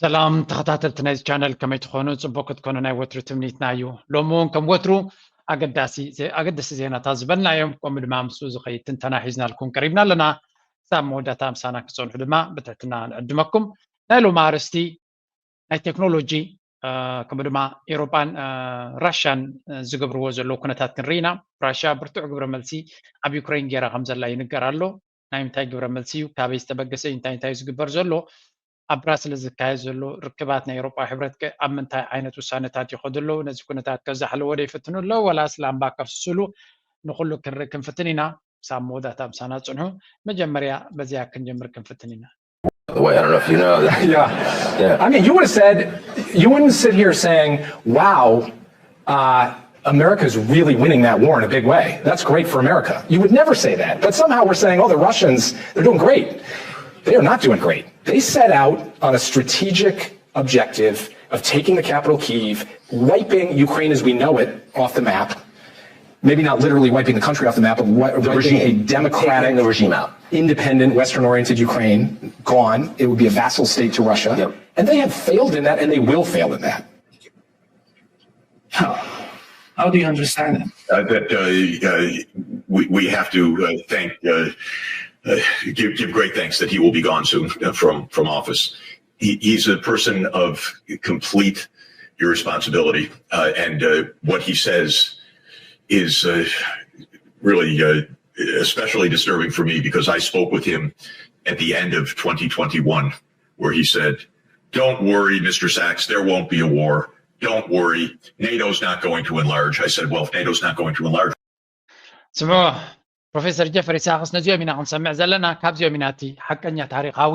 ሰላም ተኸታተልቲ ናይዚ ቻነል፣ ከመይ ትኾኑ? ጽቡቅ ክትኮኑ ናይ ወትሩ ትምኒትና እዩ። ሎሚ እውን ከም ወትሩ ኣገዳሲ ኣገደስቲ ዜናታት ዝበልናዮም፣ ከምኡ ድማ ምስኡ ዝኸይድ ትንተና ሒዝናልኩም ቀሪብና ኣለና። ክሳብ መወዳእታ ምሳና ክትጸንሑ ድማ ብትሕትና ንዕድመኩም። ናይ ሎሚ ኣርእስቲ ናይ ቴክኖሎጂ፣ ከምኡ ድማ ኤውሮጳን ራሽያን ዝገብርዎ ዘለዉ ኩነታት ክንርኢ ኢና። ራሽያ ብርቱዕ ግብረ መልሲ ኣብ ዩክሬን ገይራ ከም ዘላ ይንገር ኣሎ። ናይ ምንታይ ግብረ መልሲ እዩ? ካበይ ዝተበገሰ እዩ? እንታይ እንታይ እዩ ዝግበር ዘሎ? ኣብ ብራስልስ ዝካየድ ዘሎ ርክባት ናይ ኤውሮጳዊ ሕብረት ከ ኣብ ምንታይ ዓይነት ውሳነታት ይኸዱ ኣለዉ? ነዚ ኩነታት ከዛሕልዎ ዶ ይፍትኑ ኣለዉ? ወላስ ላምባ ከፍስስሉ? ንኹሉ ክንርኢ ክንፍትን ኢና። ክሳብ መወዳእታ ምሳና ጽንሑ። መጀመርያ በዚኣ ክንጀምር ክንፍትን ኢና። Well, I don't know if you know that. Yeah. I mean, you would have said, you wouldn't sit here saying, wow, uh, America's really winning that war in a big way. That's great for America. You would never say that. But somehow we're saying, oh, the Russians, they're doing great. They are not doing great. They set out on a strategic objective of taking the capital, Kyiv, wiping Ukraine as we know it off the map. Maybe not literally wiping the country off the map, but wi- wiping a Regime. democratic, Taking the regime out. independent, Western oriented Ukraine gone. It would be a vassal state to Russia. Yep. And they have failed in that, and they will fail in that. How, how do you understand it? Uh, that uh, uh, we, we have to uh, thank, uh, uh, give, give great thanks that he will be gone soon uh, from, from office. He, he's a person of complete irresponsibility, uh, and uh, what he says is uh, really uh, especially disturbing for me because I spoke with him at the end of twenty twenty-one, where he said, "Don't worry, Mister Sachs, there won't be a war. Don't worry, NATO's not going to enlarge." I said, "Well, if NATO's not going to enlarge, ስምዑ፣ ፕሮፌሰር ጀፍሪ ሳክስ፣ ነዚኦም ኢና ክንሰምዕ ዘለና። ካብዚኦም ኢና እቲ ሓቀኛ ታሪኻዊ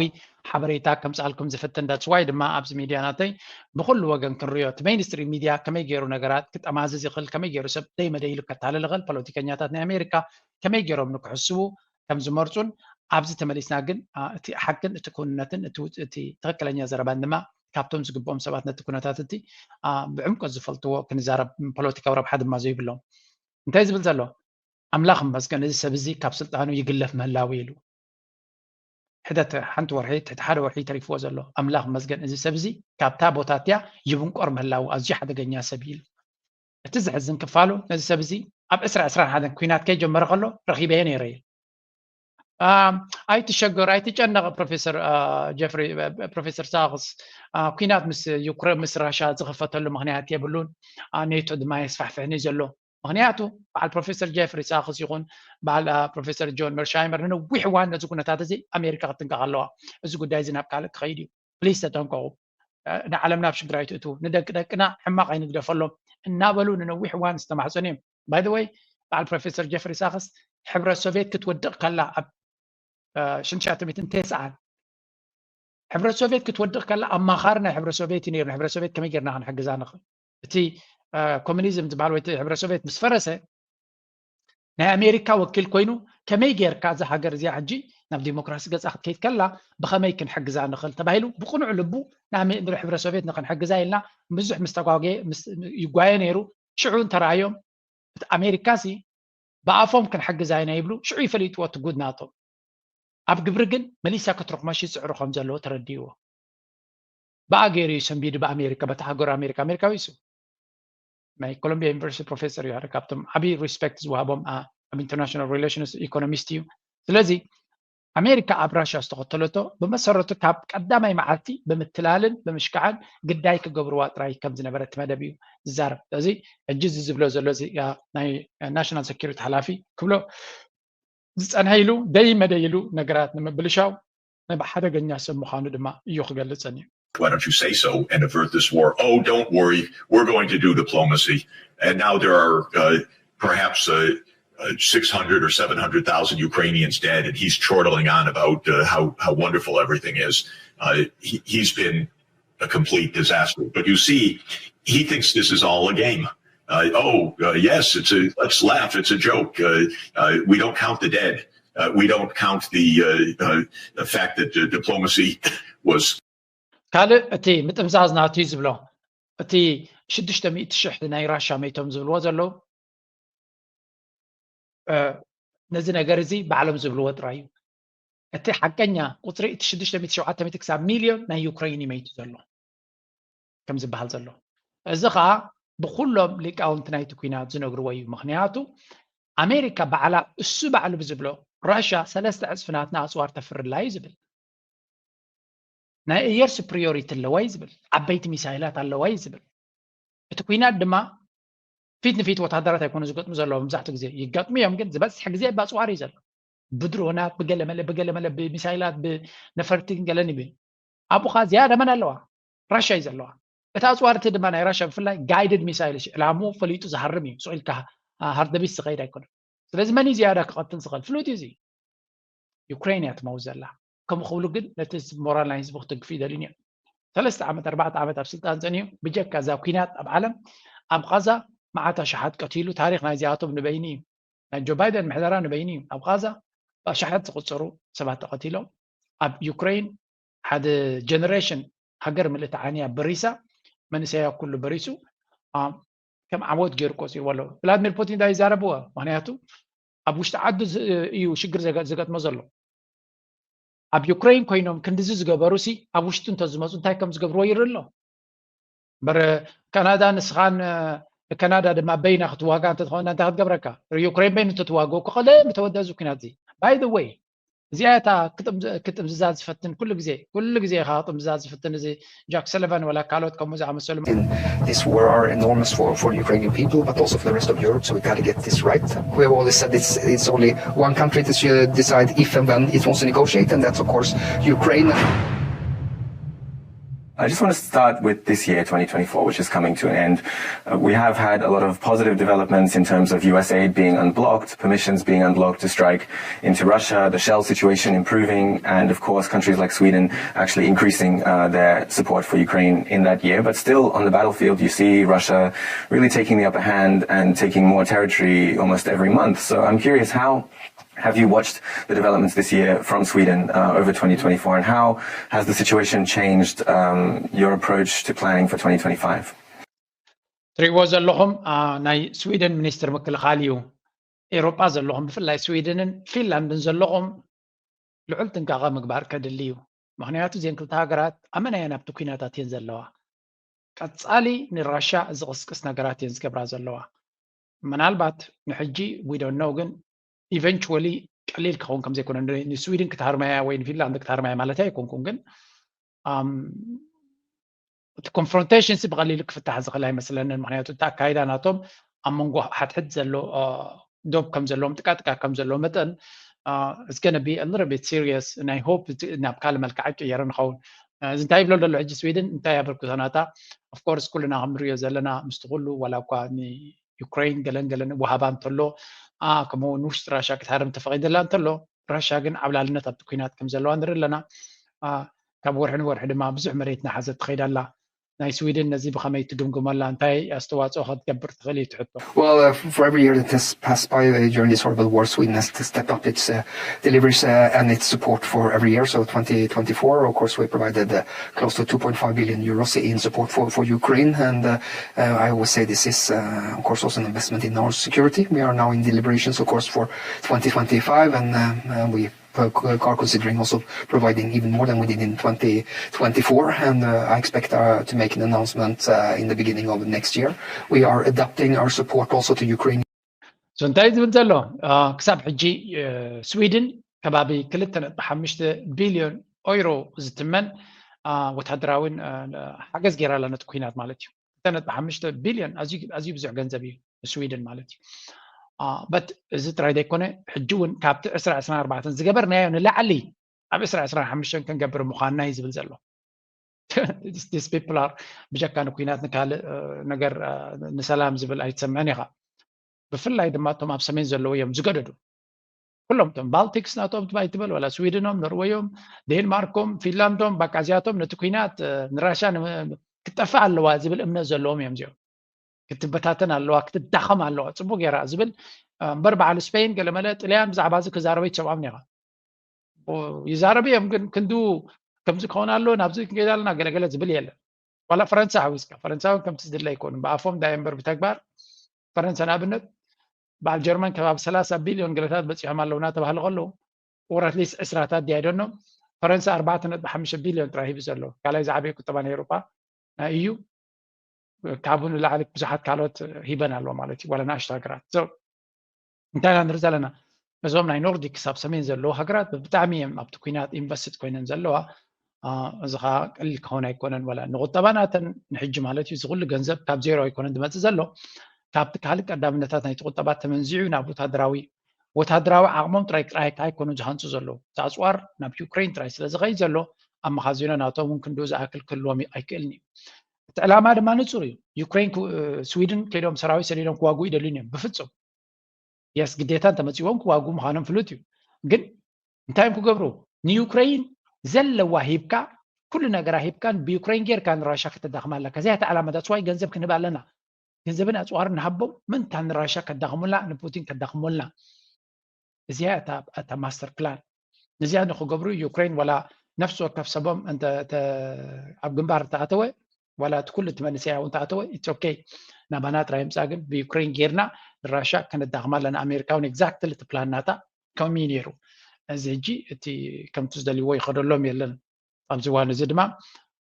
ሓበሬታ ከምጽኣልኩም ዝፍትን። That's why ድማ ኣብዚ ሚድያ ናተይ ብኹሉ ወገን ክንሪኦ፣ እቲ ሜይንስትሪም ሚድያ ከመይ ገይሩ ነገራት ክጠማዝዝ ይኽእል፣ ከመይ ገይሩ ሰብ ደይ መደይ ኢሉ ከታልል ይኽእል፣ ፖለቲከኛታት ናይ ኣሜሪካ ከመይ ገይሮም ንክሕስቡ ከም ዝመርጹን፣ ኣብዚ ተመሊስና ግን እቲ ሓቅን እቲ ክውንነትን እቲ ትኽክለኛ ዘረባን ድማ ካብቶም ዝግብኦም ሰባት ነቲ ኩነታት እቲ ብዕምቆት ዝፈልጥዎ ክንዛረብ፣ ፖለቲካዊ ረብሓ ድማ ዘይብሎም። እንታይ ዝብል ዘሎ? ኣምላኽ እመስገን እዚ ሰብ እዚ ካብ ስልጣኑ ይግለፍ ምህላው ኢሉ። ሕደት ሓንቲ ወርሒ፣ ትሕቲ ሓደ ወርሒ ተሪፍዎ ዘሎ። ኣምላኽ እመስገን እዚ ሰብ እዚ ካብታ ቦታ እቲኣ ይብንቆር ምህላው፣ ኣዝዩ ሓደገኛ ሰብ ኢሉ። እቲ ዘሕዝን ክፋሉ፣ ነዚ ሰብ እዚ ኣብ ዕስራ ዕስራን ሓደን ኲናት ከይጀመረ ከሎ ረኺበዮ ነይረ እየ። ኣይትሸገር፣ ኣይትጨነቕ ፕሮፌሰር ጀፍሪ፣ ፕሮፌሰር ሳክስ፣ ኲናት ምስ ዩክሬን ምስ ራሻ ዝኽፈተሉ ምኽንያት የብሉን። ኔቶ ድማ የስፋሕፍሕን እዩ ዘሎ። ምኽንያቱ በዓል ፕሮፌሰር ጀፍሪ ሳክስ ይኹን በዓል ፕሮፌሰር ጆን መርሻይመር ንነዊሕ እዋን ነዚ ኩነታት እዚ ኣሜሪካ ክትንቀቕ ኣለዋ። እዚ ጉዳይ እዚ ናብ ካልእ ክኸይድ እዩ። ፕሊስ ተጠንቀቑ። ንዓለምና ኣብ ሽግር ኣይትእትዉ፣ ንደቂ ደቅና ሕማቕ ኣይንግደፈሎም እናበሉ ንነዊሕ እዋን ዝተማሕፀኑ እዮም። By the way፣ በዓል ፕሮፌሰር ጀፍሪ ሳክስ ሕብረት ሶቪየት ክትወድቕ ከላ ኣብ ሽንትሻትሚትን ተስዓን፣ ሕብረት ሶቪየት ክትወድቕ ከላ ኣማኻሪ ናይ ሕብረት ሶቪየት እዩ ነይሩ። ንሕብረት ሶቪየት ከመይ ጌርና ክንሕግዛ ንኽእል? እቲ ኮሚኒዝም ዝበሃል ወይ እቲ ሕብረት ሶቪየት ምስ ፈረሰ ናይ ኣሜሪካ ወኪል ኮይኑ ከመይ ጌርካ እዛ ሃገር እዚኣ ሕጂ ናብ ዲሞክራሲ ገጻ ክትከይድ ከላ ብኸመይ ክንሕግዛ ንኽእል ተባሂሉ ብቕኑዕ ልቡ ንሕብረት ሶቪየት ንክንሕግዛ ኢልና ብዙሕ ምስ ተጓገየ ይጓየ ነይሩ። ሽዑ እንተረኣዮም እቲ ኣሜሪካ ሲ ብኣፎም ክንሕግዛ ኢና ይብሉ፣ ሽዑ ይፈሊጥዎ እቲ ጉድ ናቶም። ኣብ ግብሪ ግን መሊሳ ክትርኽመሽ ይፅዕሩ ከም ዘለዎ ተረዲእዎ። ብኣ ገይሩ እዩ ሰንቢዱ ብኣሜሪካ፣ በታ ሃገሩ ኣሜሪካ፣ ኣሜሪካዊ እሱ ናይ ኮሎምቢያ ዩኒቨርሲቲ ፕሮፌሰር እዩ፣ ሓደ ካብቶም ዓብዪ ሪስፔክት ዝወሃቦም ኣብ ኢንተርናሽናል ሪሌሽንስ ኢኮኖሚስት እዩ። ስለዚ ኣሜሪካ ኣብ ራሽያ ዝተኸተለቶ ብመሰረቱ ካብ ቀዳማይ መዓልቲ ብምትላልን ብምሽካዕን ግዳይ ክገብርዋ ጥራይ ከም ዝነበረ እቲ መደብ እዩ ዝዛረብ። ስለዚ ሕጂ እዚ ዝብሎ ዘሎ እዚ ናይ ናሽናል ሴኪሪቲ ሓላፊ ክብሎ ዝጸንሐ ኢሉ ደይ መደይ ኢሉ ነገራት ንምብልሻው ናብ ሓደገኛ ሰብ ምዃኑ ድማ እዩ ክገልጸን እዩ። Why don't you say so and avert this war? Oh, don't worry, we're going to do diplomacy. And now there are uh, perhaps uh, uh, six hundred or seven hundred thousand Ukrainians dead, and he's chortling on about uh, how, how wonderful everything is. Uh, he, he's been a complete disaster. But you see, he thinks this is all a game. Uh, oh, uh, yes, it's a, let's laugh, it's a joke. Uh, uh, we don't count the dead. Uh, we don't count the, uh, uh, the fact that uh, diplomacy was ካልእ እቲ ምጥምዛዝ ናቱ እዩ ዝብሎ። እቲ ሽዱሽተ ሚእቲ ሽሕ ናይ ራሻ መይቶም ዝብልዎ ዘለዉ፣ ነዚ ነገር እዚ ባዕሎም ዝብልዎ ጥራይ እዩ። እቲ ሓቀኛ ቁፅሪ እቲ ሽዱሽተ ሚእቲ ሸውዓተ ሚእቲ ክሳብ ሚልዮን ናይ ዩክረይን እዩ መይቱ ዘሎ። ከም ዝበሃል ዘሎ። እዚ ከዓ ብኩሎም ሊቃውንቲ ናይቲ ኩናት ዝነግርዎ እዩ። ምክንያቱ ኣሜሪካ ባዕላ፣ እሱ ባዕሉ ብዝብሎ፣ ራሻ ሰለስተ ዕፅፊ ናትና ኣፅዋር ተፍርላ እዩ ዝብል። ናይ ኣየር ሱፕሪዮሪቲ ኣለዋ እዩ ዝብል። ዓበይቲ ሚሳይላት ኣለዋ እዩ ዝብል። እቲ ኩናት ድማ ፊት ንፊት ወታደራት ኣይኮኑ ዝገጥሙ ዘለዉ። መብዛሕትኡ ግዜ ይጋጥሙ እዮም፣ ግን ዝበዝሕ ግዜ ብኣፅዋር እዩ ዘሎ። ብድሮናት፣ ብገለመለ ብገለመለ ብሚሳይላት፣ ብነፈርቲ ገለን ይብል። ኣብኡ ከዓ ዝያዳ መን ኣለዋ? ራሻ እዩ ዘለዋ። እቲ ኣፅዋርቲ ድማ ናይ ራሻ ብፍላይ ጋይድድ ሚሳይል፣ ዕላምኡ ፈሊጡ ዝሃርም እዩ። ስቕ ኢልካ ሃርደቢስ ዝኸይድ ኣይኮነን። ስለዚ መን እዩ ዝያዳ ክቐትል ዝኽእል? ፍሉጥ እዩ። እዚ ዩክሬን እያ ትመውት ዘላ። ከምኡ ክብሉ ግን ነቲ ሞራል ናይ ህዝቢ ክትግፍ ይደልዩን እዮም። ሰለስተ ዓመት ኣርባዕተ ዓመት ኣብ ስልጣን ፀኒሑ ብጀካ እዛ ኩናት ኣብ ዓለም ኣብ ቃዛ መዓት ኣሽሓት ቀቲሉ። ታሪኽ ናይዚኣቶም ንበይኑ እዩ። ናይ ጆ ባይደን ምሕደራ ንበይኑ እዩ። ኣብ ቃዛ ብኣሽሓት ዝቁፀሩ ሰባት ተቐቲሎም። ኣብ ዩክሬን ሓደ ጀነሬሽን ሃገር ምልእቲ ዓንያ በሪሳ፣ መንእሰያ ኩሉ በሪሱ ከም ዓወት ገይሩ ቆፂርዎ ኣሎ። ቭላድሚር ፑቲን እንታይ ይዛረብዎ? ምክንያቱ ኣብ ውሽጢ ዓዱ እዩ ሽግር ዝገጥሞ ዘሎ። ኣብ ዩክሬን ኮይኖም ክንድዚ ዝገበሩ ሲ ኣብ ውሽጢ እንተዝመፁ እንታይ ከም ዝገብርዎ ይርኢ ኣሎ። በር ካናዳ ንስኻን ካናዳ ድማ በይና ክትዋጋ እንተትኾና እንታይ ክትገብረካ? ዩክሬን በይኑ እንተትዋግኦ እኮ ቀደም ምተወደኣ እዚ ኩናት እዚ። By the way፣ እዚኣ እታ ክጥምዝዛ ዝፈትን ኩሉ ግዜ ኩሉ ግዜ ኢኻ ክጥምዝዛ ዝፍትን እዚ ጃክ ሰለቫን ወላ ካልኦት ከምኡ ዝኣመሰሉ This war are enormous for, for the Ukrainian people, but also for the rest of Europe. So we got to get this right. We have always said it's, it's only one country to decide if and when it wants to negotiate, and that's of course Ukraine. I just want to start with this year, twenty twenty-four, which is coming to an end. Uh, we have had a lot of positive developments in terms of U S aid being unblocked, permissions being unblocked to strike into Russia, the shell situation improving, and of course, countries like Sweden actually increasing uh, their support for Ukraine in that year. But still, on the battlefield, you see Russia really taking the upper hand and taking more territory almost every month. So I'm curious, how have you watched the developments this year from Sweden uh, over twenty twenty-four, and how has the situation changed um, your approach to planning for twenty twenty-five? ትሪእዎ ዘለኹም ናይ ስዊድን ሚኒስትር ምክልኻል እዩ። ኤውሮጳ ዘለኹም ብፍላይ ስዊድንን ፊንላንድን ዘለኹም ልዑል ጥንቃቐ ምግባር ከድሊ እዩ። ምክንያቱ እዚን ክልተ ሃገራት ኣመናየን ኣብቲ ኩናታት እየን ዘለዋ። ቀፃሊ ንራሻ ዝቕስቅስ ነገራት እየን ዝገብራ ዘለዋ። ምናልባት ንሕጂ we don't know፣ ግን eventually ቀሊል ክኸውን ከም ዘይኮነ፣ ንስዊድን ክትሃርማያ ወይ ንፊንላንድ ክትሃርማያ ማለት ኣይኮንኩን፣ ግን እቲ confrontation ሲ ብቐሊሉ ክፍታሕ ዝኽእል ኣይመስለንን። ምክንያቱ እቲ ኣካይዳ ናቶም ኣብ መንጎ ሓድሕድ ዘሎ ዶብ ከም ዘለዎም፣ ጥቃጥቃ ከም ዘለዎ መጠን it's gonna be a little bit serious and I hope ናብ ካልእ መልክዕ ኣይቀየርን ይኸውን። እዚ እንታይ ይብሎ ዘሎ ሕጂ ስዊድን እንታይ ኣበርክቶ ናታ? Of course ኩልና ከም ንሪኦ ዘለና ምስቲ ኩሉ ዋላ እኳ ንዩክሬን ገለን ገለን ወሃባ እንተሎ ከምኡ እውን ውሽጢ ራሻ ክትሃርም ተፈቒደላ እንተሎ ራሻ ግን ዓብላልነት ኣብቲ ኩናት ከም ዘለዋ ንርኢ ኣለና። ካብ ወርሒ ንወርሒ ድማ ብዙሕ መሬት ናሓዘት ትኸይድ ኣላ። ናይ ስዊድን ነዚ ብኸመይ ትግምግሞ ኣላ? እንታይ ኣስተዋፅኦ ክትገብር ትኽእል እዩ ትሕቶ? Well, uh, for every year that has passed by uh, during this horrible war, Sweden has to step up its uh, deliveries uh, and its support for every year. So twenty twenty-four, of course, we provided uh, close to two point five billion euros in support for, for Ukraine. And uh, uh, I always say this is, uh, of course, also an investment in our security. We are now in deliberations, of course, for twenty twenty-five, and uh, uh, we are considering also providing even more than we did in twenty twenty-four, and uh, I expect uh, to make an announcement uh, in the beginning of next year. We are adapting our support also to Ukraine. So እንታይ ዝብል ዘሎ ክሳብ ሕጂ ስዊድን ከባቢ ክልተ ነጥቢ ሓሙሽተ ቢልዮን ኦይሮ ዝትመን ወታደራዊን ሓገዝ ገይራ ኣላ ነቲ ኩናት ማለት እዩ። ክልተ ነጥቢ ሓሙሽተ ቢልዮን ኣዝዩ ብዙሕ ገንዘብ እዩ። ስዊድን ማለት እዩ። በት እዚ ጥራይ ዘይኮነ ሕጂ እውን ካብቲ ዕስራ ዕስራን ኣርባዕተን ዝገበርናዮ ንላዕሊ ኣብ ዕስራ ዕስራን ሓሙሽተን ክንገብር ምዃንና እዩ ዝብል ዘሎ። These people are ብጀካ ንኩናት ንካልእ ነገር ንሰላም ዝብል ኣይትሰምዕን ኢኻ። ብፍላይ ድማ እቶም ኣብ ሰሜን ዘለዉ እዮም ዝገደዱ። ኩሎም እቶም ባልቲክስ ናቶም ትባይ ትበል ዋላ ስዊድኖም፣ ኖርወዮም፣ ዴንማርኮም፣ ፊንላንዶም ባቃ እዚኣቶም ነቲ ኩናት ንራሻ ክትጠፍእ ኣለዋ ዝብል እምነት ዘለዎም እዮም እዚኦም። ክትበታተን ኣለዋ ክትዳኸም ኣለዋ ፅቡቅ ገይራ ዝብል እምበር በዓል ስፔን ገለመለ ጥልያን ብዛዕባ እዚ ክዛረበ ይሰምዖም ኒኻ። ይዛረቡ እዮም ግን ክንዱ ከምዚ ክኸውን ኣለዎ ናብዚ ክንከይድ ኣለና ገለገለ ዝብል የለን። ዋላ ፈረንሳ ሓዊስካ ፈረንሳውን ከምቲ ዝድለ ኣይኮኑን ብኣፎም ዳየ እምበር ብተግባር ፈረንሳ ንኣብነት በዓል ጀርመን ከባቢ ሰላሳ ቢልዮን ገለታት በፂሖም ኣለዉ እናተባህለ ከለዉ or at least ዕስራታት ዲያይደኖ ፈረንሳ ኣርባዕተ ነጥቢ ሓሙሽተ ቢልዮን ጥራይ ሂቡ ዘሎ ካልኣይ ዝዓበየ ቁጠባ ናይ ኤውሮጳ ናይ እዩ ካብኡ ንላዕሊ ብዙሓት ካልኦት ሂበን ኣለዋ ማለት እዩ፣ ዋላ ንኣሽቱ ሃገራት። So እንታይ ኢና ንርኢ ዘለና? እዞም ናይ ኖርዲክ ክሳብ ሰሜን ዘለዉ ሃገራት ብጣዕሚ እዮም ኣብቲ ኩናት ኢንቨስትድ ኮይነን ዘለዋ። እዚ ከዓ ቀሊል ክኸውን ኣይኮነን፣ ዋላ ንቁጠባ ናተን ንሕጂ ማለት እዩ። እዚ ኩሉ ገንዘብ ካብ ዜሮ ኣይኮነን ዝመፅእ ዘሎ፣ ካብቲ ካልእ ቀዳምነታት ናይቲ ቁጠባ ተመንዚዑ ናብ ወታደራዊ ወታደራዊ ዓቕሞም ጥራይ ጥራይ ኣይኮኑ ዝሃንፁ ዘለዉ። እቲ ኣፅዋር ናብ ዩክሬን ጥራይ ስለ ዝኸይድ ዘሎ ኣብ መኻዚኖ ናቶም እውን ክንድኡ ዝኣክል ክህልዎም ኣይክእልን እዩ። እቲ ዕላማ ድማ ንፁር እዩ። ዩክሬን ስዊድን ከይዶም ሰራዊት ሰዲዶም ክዋግኡ ይደልዩን እዮም ብፍፁም። የስ ግዴታ እንተመፂዎም ክዋግኡ ምዃኖም ፍሉጥ እዩ። ግን እንታይ እዮም ክገብሩ? ንዩክሬን ዘለዋ ሂብካ፣ ኩሉ ነገራ ሂብካን ብዩክሬን ጌርካ ንራሻ ከተዳኽማ ኣለካ። እዚኣ እቲ ዕላማ። ዳትስ ዋይ ገንዘብ ክንህብ ኣለና። ገንዘብን ኣፅዋርን ንሃቦም ምእንታ ንራሻ ከዳኽሙልና፣ ንፑቲን ከዳኽሙልና። እዚኣ እታ ማስተር ፕላን። ነዚኣ ንክገብሩ ዩክሬን ዋላ ነፍሲ ወከፍ ሰቦም ኣብ ግንባር እንተኣተወ፣ ዋላ እቲ ኩሉ እቲ መንእሰያ እውን ተኣተወ፣ ኢትስ ኦኬ። ናባና ጥራይ ምፃ ግን ብዩክሬን ጌርና ንራሻ ከነዳኽማ ኣለና። ኣሜሪካ እውን ኤግዛክትሊ እቲ ፕላን ናታ ከምኡ እዩ ነይሩ። እዚ ሕጂ እቲ ከምቲ ዝደልይዎ ይኸደሎም የለን። ኣብዚ እዋን እዚ ድማ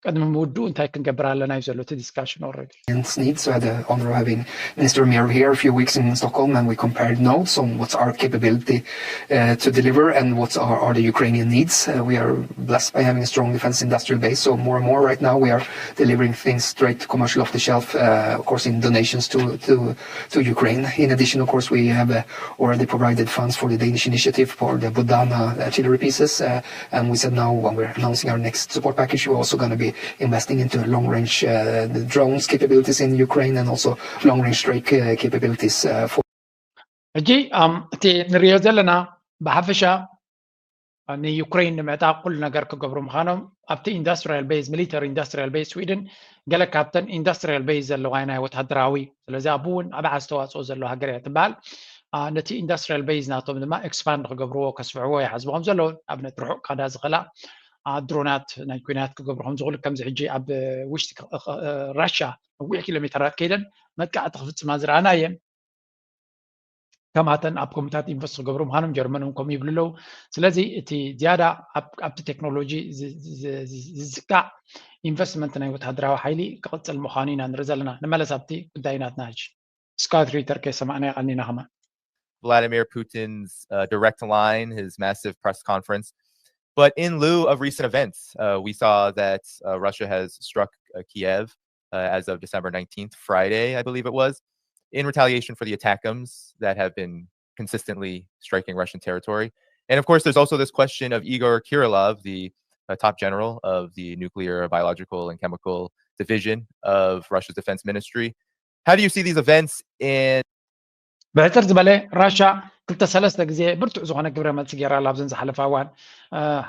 ቅድሚ ምውድኡ እንታይ ክንገብር ኣለና እዩ ዘሎ እቲ ዲስካሽን ኦልሬዲ። Ukraine's needs. I had the honor of having Minister Meares here a few weeks in Stockholm, and we compared notes on what's our capability uh, to deliver and what are, are the Ukrainian needs. Uh, we are blessed by having a strong defense industrial base, so more and more right now we are delivering things straight commercial off the shelf, uh, of course, in donations to, to, to Ukraine. In addition, of course, we have uh, already provided funds for the Danish initiative for the Budanka artillery pieces. Uh, and we said now when we're announcing our next support package, we're also going to be investing into long-range uh, drones capabilities in Ukraine and also long-range strike uh, capabilities uh, for. ሕጂ እቲ ንሪኦ ዘለና ብሓፈሻ ንዩክሬን ንምዕጣቕ ኩሉ ነገር ክገብሩ ምዃኖም ኣብቲ ኢንዱስትሪያል ቤዝ፣ ሚሊተሪ ኢንዱስትሪያል ቤዝ ስዊድን ገለ ካብተን ኢንዱስትሪያል ቤዝ ዘለዋ ናይ ወታደራዊ፣ ስለዚ ኣብኡ እውን ዓቢ ኣስተዋፅኦ ዘለዎ ሃገር እያ ትበሃል። ነቲ ኢንዱስትሪያል ቤዝ ናቶም ድማ ኤክስፓንድ ክገብርዎ ከስፍሕዎ ይሓስቡ ከም ዘለዉ ኣብነት ርሑቕ ካዳ ዝኽእላ ድሮናት ናይ ኩናት ክገብሩ ከም ዝኽእሉ ከምዚ ሕጂ ኣብ ውሽጢ ራሻ ነዊሕ ኪሎ ሜተራት ከይደን መጥቃዕቲ ክፍፅማ ዝረኣና እየን። ከማተን ኣብ ኮምታት ኢንቨስት ክገብሩ ምዃኖም ጀርመን እውን ከምኡ ይብሉ ኣለዉ። ስለዚ እቲ ዝያዳ ኣብቲ ቴክኖሎጂ ዝዝካዕ ኢንቨስትመንት ናይ ወታደራዊ ሓይሊ ክቕፅል ምዃኑ ኢና ንርኢ ዘለና። ንመለስ ኣብቲ ጉዳይ ናትና ሕጂ። ስካት ሪተር ከይሰማዕናዮ ቀኒና ከማን። Vladimir Putin's uh, direct line, his massive press conference. But in lieu of recent events, uh, we saw that uh, Russia has struck uh, Kiev uh, as of December nineteenth, Friday, I believe it was, in retaliation for the attackums that have been consistently striking Russian territory. And of course, there's also this question of Igor Kirillov, the uh, top general of the nuclear, biological, and chemical division of Russia's defense ministry. How do you see these events in ብሕፅር ዝበለ ራሻ ክልተ ሰለስተ ግዜ ብርቱዕ ዝኾነ ግብረ መልሲ ገይራ ኣላ ኣብዘን ዝሓለፋ እዋን።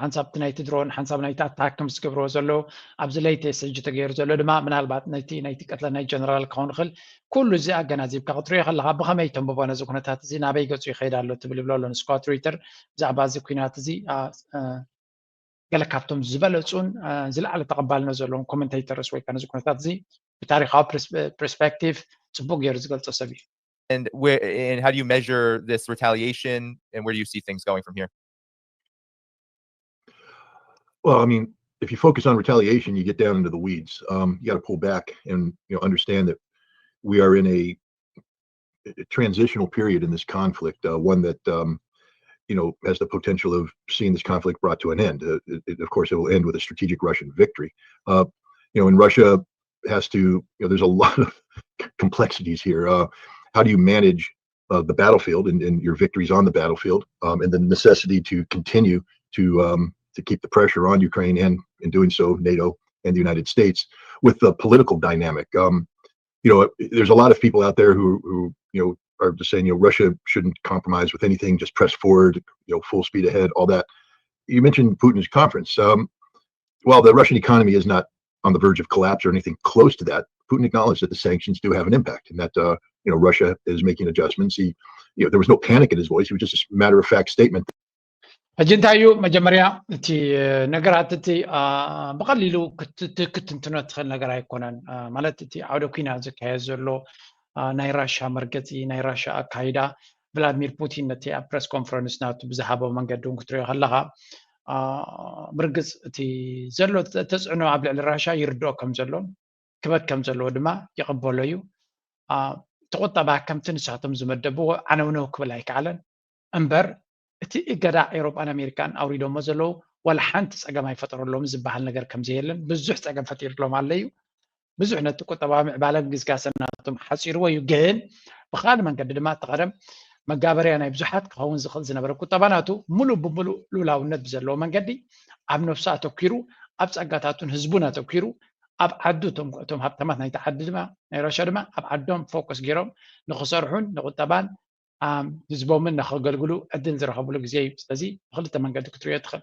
ሓንሳብ እቲ ናይቲ ድሮን ሓንሳብ ናይቲ ኣታክ ምስ ዝገብርዎ ዘለዉ ኣብዚ ለይተስ ሕጂ ተገይሩ ዘሎ ድማ ምናልባት ናይቲ ናይቲ ቀትለ ናይ ጀነራል ክኸውን ይኽእል። ኩሉ እዚ ኣገናዚብካ ክትሪኦ ከለኻ ብኸመይ ተንብቦ ነዚ ኩነታት እዚ ናበይ ገፁ ይኸይድ ኣሎ ትብል ይብሎ ኣሎ ንስኳት ሪተር ብዛዕባ እዚ ኩናት እዚ ገለ ካብቶም ዝበለፁን ዝለዓለ ተቐባልነት ዘለዎም ኮመንቴተርስ ወይ ከዓ ነዚ ኩነታት እዚ ብታሪካዊ ፕርስፔክቲቭ ፅቡቅ ገይሩ ዝገልፆ ሰብ እዩ። And where and how do you measure this retaliation and where do you see things going from here? Well, I mean, if you focus on retaliation, you get down into the weeds. Um, you got to pull back and you know understand that we are in a, a transitional period in this conflict, uh, one that um, you know has the potential of seeing this conflict brought to an end. Uh, it, it, of course, it will end with a strategic Russian victory. Uh, you know, and Russia has to. You know, there's a lot of complexities here. Uh, how do you manage uh, the battlefield and, and, your victories on the battlefield, um, and the necessity to continue to um, to keep the pressure on Ukraine and in doing so, NATO and the United States with the political dynamic. Um, you know, there's a lot of people out there who who you know are just saying you know Russia shouldn't compromise with anything, just press forward, you know, full speed ahead, all that. You mentioned Putin's conference. Um, while the Russian economy is not on the verge of collapse or anything close to that, Putin acknowledged that the sanctions do have an impact and that uh, you know Russia is making adjustments. He, you know, there was no panic in his voice. It was just a matter of fact statement. ሕጂ እንታይ እዩ መጀመርያ እቲ ነገራት እቲ ብቐሊሉ ክትንትኖ ትኽእል ነገር ኣይኮነን። ማለት እቲ ዓውደ ኩናት ዝካየድ ዘሎ ናይ ራሻ መርገፂ ናይ ራሻ ኣካይዳ ቭላድሚር ፑቲን ነቲ ኣብ ፕረስ ኮንፈረንስ ናቱ ብዝሃቦ መንገዲ እውን ክትሪኦ ከለኻ ብርግፅ እቲ ዘሎ ተፅዕኖ ኣብ ልዕሊ ራሻ ይርድኦ ከም ዘሎ ክበድ ከም ዘለዎ ድማ ይቕበሎ እዩ። እቲ ቁጠባ ከምቲ ንሳቶም ዝመደብዎ ዓነውነው ክብል ኣይከኣለን። እምበር እቲ እገዳ ኤውሮጳን ኣሜሪካን ኣውሪዶሞ ዘለዉ ዋላ ሓንቲ ጸገም ኣይፈጠረሎም ዝበሃል ነገር ከም ዘየለን ብዙሕ ጸገም ፈጢርሎም ኣሎ እዩ። ብዙሕ ነቲ ቁጠባዊ ምዕባለን ግስጋሰን ናቶም ሓጺርዎ እዩ። ግን ብኻልእ መንገዲ ድማ እቲ ቀደም መጋበርያ ናይ ብዙሓት ክኸውን ዝኽእል ዝነበረ ቁጠባ ናቱ ሙሉእ ብሙሉእ ልኡላውነት ብዘለዎ መንገዲ ኣብ ነብሱ ኣተኪሩ፣ ኣብ ጸጋታቱን ህዝቡን ኣተኪሩ፣ ኣብ ዓዱ እቶም እቶም ሃብታማት ናይቲ ዓዲ ድማ ናይ ራሻ ድማ ኣብ ዓዶም ፎከስ ገይሮም ንኽሰርሑን ንቁጠባን ህዝቦምን ንኸገልግሉ ዕድል ዝረኸብሉ ግዜ እዩ። ስለዚ ብክልተ መንገዲ ክትሪኦ ትኽእል።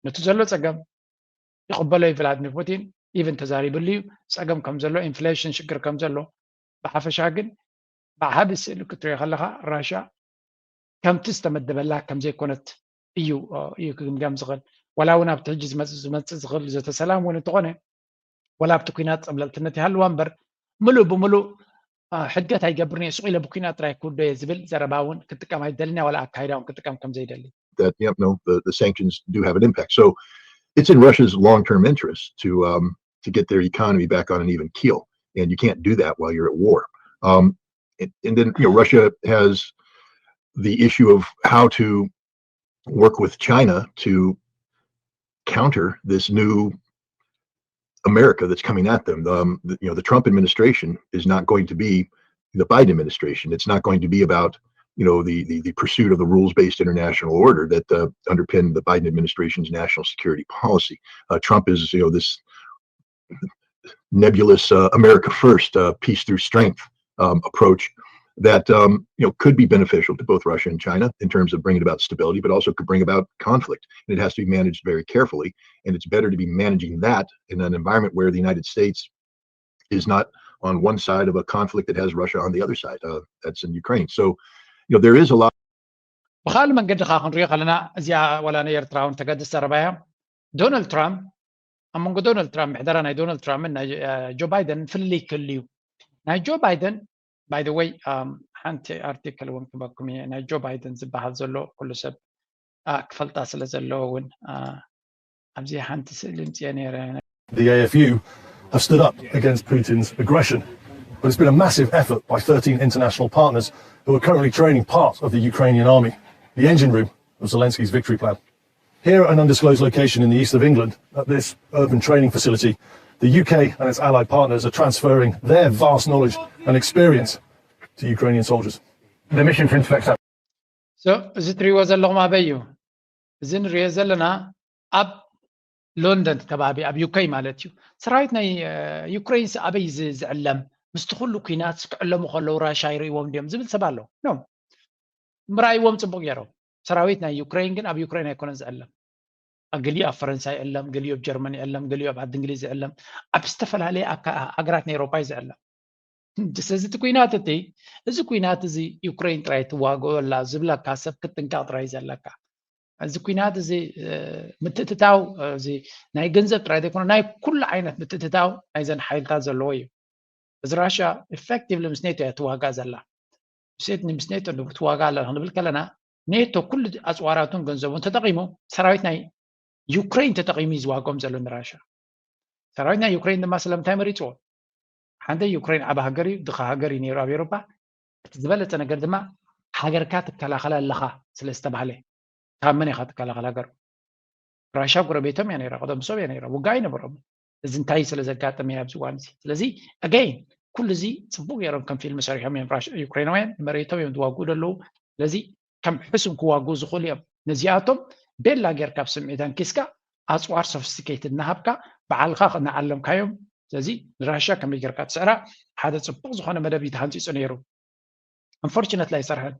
ነቲ ዘሎ ጸገም ይቕበሎ እዩ ቭላድሚር ፑቲን። ኢቭን ተዛሪብሉ እዩ ጸገም ከም ዘሎ፣ ኢንፍሌሽን ሽግር ከም ዘሎ። ብሓፈሻ ግን ብዓቢ ስእሊ ክትሪኦ ከለኻ ራሻ ከምቲ ዝተመደበላ ከም ዘይኮነት እዩ እዩ ክግምገም ዝኽእል። ዋላ እውን ኣብቲ ሕጂ ዝመጽእ ዝመጽእ ዝኽእል ዘተ ሰላም እውን እንተኾነ ዋላ ኣብቲ ኲናት ጸብለልትነት ይሃልዋ እምበር ምሉእ ብምሉእ ሕድገት ኣይገብርን እየ፣ ስቕ ኢለ ብኲናት ጥራይ ክውዶ እየ ዝብል ዘረባ እውን ክጥቀም ኣይደልን እያ፣ ዋላ ኣካይዳ እውን ክጥቀም ከም ዘይደሊ። That, you know, the, the sanctions do have an impact. So it's in Russia's long-term interest to um, to get their economy back on an even keel, and you can't do that while you're at war. Um, and, and then, you know, Russia has the issue of how to work with China to counter this new America that's coming at them. Um, the, you know, the Trump administration is not going to be the Biden administration. It's not going to be about you know the the, the pursuit of the rules-based international order that uh, underpinned the Biden administration's national security policy. Uh, Trump is you know this nebulous uh, America First, uh, peace through strength um, approach that um, you know could be beneficial to both Russia and China in terms of bringing about stability, but also could bring about conflict. And it has to be managed very carefully. And it's better to be managing that in an environment where the United States is not on one side of a conflict that has Russia on the other side. Uh, that's in Ukraine. So, you know, there is a lot. ብኻልእ መንገዲ ከዓ ክንሪኦ ከለና እዚኣ ዋላ ንኤርትራ እውን ተገድስ ዘረባ እያ። ዶናልድ ትራምፕ ኣብ መንጎ ዶናልድ ትራምፕ ምሕደራ ናይ ዶናልድ ትራምፕን ናይ ጆ ባይደን ፍልልይ ክህሉ እዩ። ናይ ጆ ባይደን by the way ሓንቲ ኣርቲክል እውን ክበኩም እየ። ናይ ጆ ባይደን ዝበሃል ዘሎ ኩሉ ሰብ ክፈልጣ ስለ ዘለዎ እውን ኣብዚ ሓንቲ ስእሊ ምፅየ ነይረ። The A F U have stood up against Putin's aggression, but it's been a massive effort by thirteen international partners who are currently training part of the Ukrainian army, the engine room of Zelensky's victory plan. Here at an undisclosed location in the east of England, at this urban training facility, the U K and its allied partners are transferring their vast knowledge and experience to Ukrainian soldiers. The mission for Interflex. So እዚ ትሪእዎ ዘለኹም ኣበይ እዩ? እዚ ንሪኦ ዘለና ኣብ ሎንደን ከባቢ ኣብ ዩከይ ማለት እዩ። ሰራዊት ናይ ዩክሬን ስ ኣበይ ዝዕለም? ምስቲ ኩሉ ኩናት ክዕለሙ ከለዉ ራሻ ይርእዎም ድዮም ዝብል ሰብ ኣሎ። ኖ፣ ምርኣይዎም ፅቡቅ ገይሮም። ሰራዊት ናይ ዩክሬን ግን ኣብ ዩክሬን ኣይኮነን ዝዕለም። ገሊኡ ኣብ ፈረንሳ ይዕለም፣ ገሊኡ ኣብ ጀርመን ይዕለም፣ ገሊኡ ኣብ ዓዲ እንግሊዝ ይዕለም፣ ኣብ ዝተፈላለየ ሃገራት ናይ ኤውሮፓ እዩ ዝዕለም። ስለዚ እቲ ኩናት እቲ እዚ ኩናት እዚ ዩክሬን ጥራይ ትዋግኦ ኣላ ዝብለካ ሰብ ክትጥንቀቕ ጥራይ ዘለካ። እዚ ኩናት እዚ ምትእትታው እዚ ናይ ገንዘብ ጥራይ ዘይኮነ ናይ ኩሉ ዓይነት ምትእትታው ናይዘን ሓይልታት ዘለዎ እዩ። እዚ ራሽያ ኢፌክቲቭሊ ምስ ኔቶ እያ ትዋጋእ ዘላ። ምስ ኔቶ ትዋጋእ ኣላ ክንብል ከለና ኔቶ ኩሉ ኣፅዋራቱን ገንዘቡን ተጠቒሙ ሰራዊት ናይ ዩክሬን ተጠቒሙ እዩ ዝዋግኦም ዘሎ ንራሽያ። ሰራዊት ናይ ዩክሬን ድማ ስለምንታይ መሪፅዎ? ሓደ ዩክሬን ዓቢ ሃገር እዩ፣ ድኻ ሃገር እዩ ነይሩ ኣብ ኤውሮፓ። እቲ ዝበለፀ ነገር ድማ ሃገርካ ትከላኸል ኣለኻ ስለ ዝተባህለ። ካብ መን ኢኻ ትከላኸል ሃገር? ራሽያ ጎረቤቶም እያ ነይራ፣ ቀደም ሰብ እያ ነይራ፣ ውግእ ኣይነበሮም። እዚ እንታይ ስለ ዘጋጠመ ኣብዚ እዋን እዚ። ስለዚ ኣገይን ኩሉ እዚ ፅቡቅ ገይሮም ከም ፊልም ሰሪሖም እዮም ራሽ- ዩክሬናውያን ንመሬቶም እዮም ዝዋግኡ ዘለዉ። ስለዚ ከም ሕሱም ክዋግኡ ዝኽእሉ እዮም። ነዚኣቶም ቤላ ጌርካ ኣብ ስምዒት ኣንኪስካ ኣፅዋር ሶፊስቲኬትድ እናሃብካ ባዕልኻ እናዓለምካዮም። ስለዚ ንራሽያ ከመይ ጌርካ ትስዕራ ሓደ ፅቡቅ ዝኾነ መደብ እዩ ተሃንፂፁ ነይሩ። ኣንፎርችነትሊ ኣይሰርሐን።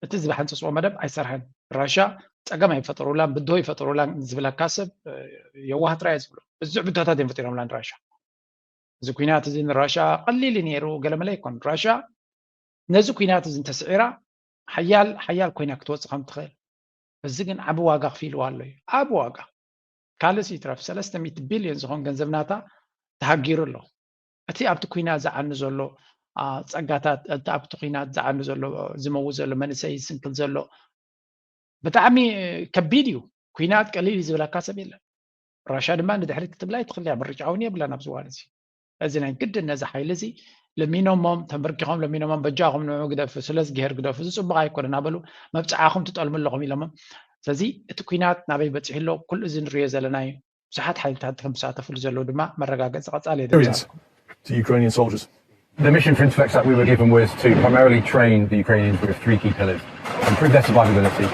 እቲ ዝሃንፀፅዎ መደብ ኣይሰርሐን። ራሽያ ፀገም ኣይፈጠሩላን ብድሆ ይፈጠሩላን ዝብለካ ሰብ የዋህ ጥራይ እየ ዝብሎ። ብዙሕ ብድሆታት እዮም ፈጢሮምላ ንራሽያ። እዚ ኩናት እዚ ንራሽያ ቀሊል እዩ ነይሩ ገለመለ ኣይኮን። ራሽያ ነዚ ኩናት እዚ እንተስዒራ ሓያል ሓያል ኮይና ክትወፅእ ከም ትኽእል። እዚ ግን ዓቢ ዋጋ ክፊልዋ ኣሎ እዩ። ዓቢ ዋጋ ካልእስ ይትረፍ ሰለስተ ሚእቲ ቢልዮን ዝኾን ገንዘብ ናታ ተሃጊሩ ኣሎ። እቲ ኣብቲ ኩናት ዝዓኑ ዘሎ ጸጋታት፣ እቲ ኣብቲ ኩናት ዝዓኑ ዘሎ ዝመውት ዘሎ መንእሰይ ዝስንክል ዘሎ ብጣዕሚ ከቢድ እዩ። ኩናት ቀሊል እዩ ዝብለካ ሰብ የለን። ራሽያ ድማ ንድሕሪት ክትብላ ኣይትኽእል እያ። ምርጫ እውን የብላን ኣብዚ እዋን እዚ። እዚ ናይ ግድን ነዚ ሓይሊ እዚ ለሚኖሞም፣ ተንበርኪኾም ለሚኖሞም፣ በጃኹም ንዑ ግደፉ፣ ስለዚ ግሄር ግደፉ፣ እዚ ጽቡቕ ኣይኮነን እናበሉ መብጽዓኹም ትጠልሙ ኣለኹም ኢሎሞም። ስለዚ እቲ ኲናት ናበይ በጺሑ ኣሎ፣ ኩሉ እዚ ንሪኦ ዘለና እዩ። ብዙሓት ሓይልታት ከም ዝሳተፍሉ ዘለዉ ድማ መረጋገጺ ቀጻሊ የድሊ። To Ukrainian soldiers. The mission for Interflex that we were given was to primarily train the Ukrainians with three key pillars: improve their survivability,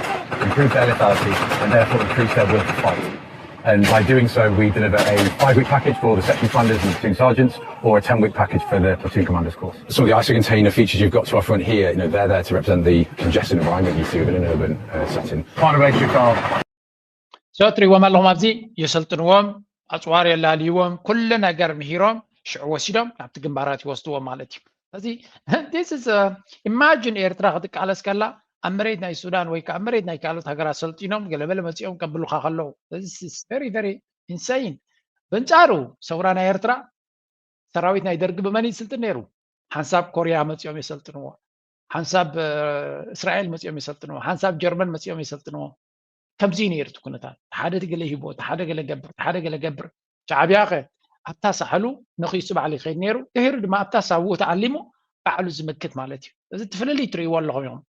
improve their lethality, and therefore increase their will to fight. And by doing so, we deliver a five-week package for the section commanders and platoon sergeants, or a ten-week package for the platoon commanders course. Some of the ISO container features you've got to our front here, you know, they're there to represent the congested environment you see within an urban uh, setting. Part of Asia Carl. So እትሪእዎም ኣለኹም ኣብዚ የሰልጥንዎም፣ ኣፅዋር የላልይዎም፣ ኩሉ ነገር ምሂሮም ሽዑ ወሲዶም ናብቲ ግንባራት ይወስድዎም ማለት እዩ። ስለዚ this is imagine ኤርትራ ክትቃለስ ከላ ኣብ መሬት ናይ ሱዳን ወይ ከዓ ኣብ መሬት ናይ ካልኦት ሃገራት ሰልጢኖም ገለበለ መፂኦም ከብሉኻ ከለዉ very very insane። በንፃሩ ሰውራ ናይ ኤርትራ ሰራዊት ናይ ደርጊ ብመን ይስልጥን ነይሩ? ሓንሳብ ኮርያ መፂኦም የሰልጥንዎ፣ ሓንሳብ እስራኤል መፂኦም የሰልጥንዎ፣ ሓንሳብ ጀርመን መፂኦም የሰልጥንዎ። ከምዚ ነይሩ እቲ ኩነታት። ሓደ ገለ ሂቦ፣ ሓደ ገለ ገብር፣ ሓደ ገለ ገብር። ሻዕብያ ከ ኣብታ ሳሕሉ ነኺሱ ባዕሉ ይኸይድ ነይሩ። ድሕሪ ድማ ኣብታ ሳቡ ተኣሊሙ ባዕሉ ዝምክት ማለት እዩ። እዚ እቲ ፍልልይ ትርእይዎ ኣለኹም ኢኹም።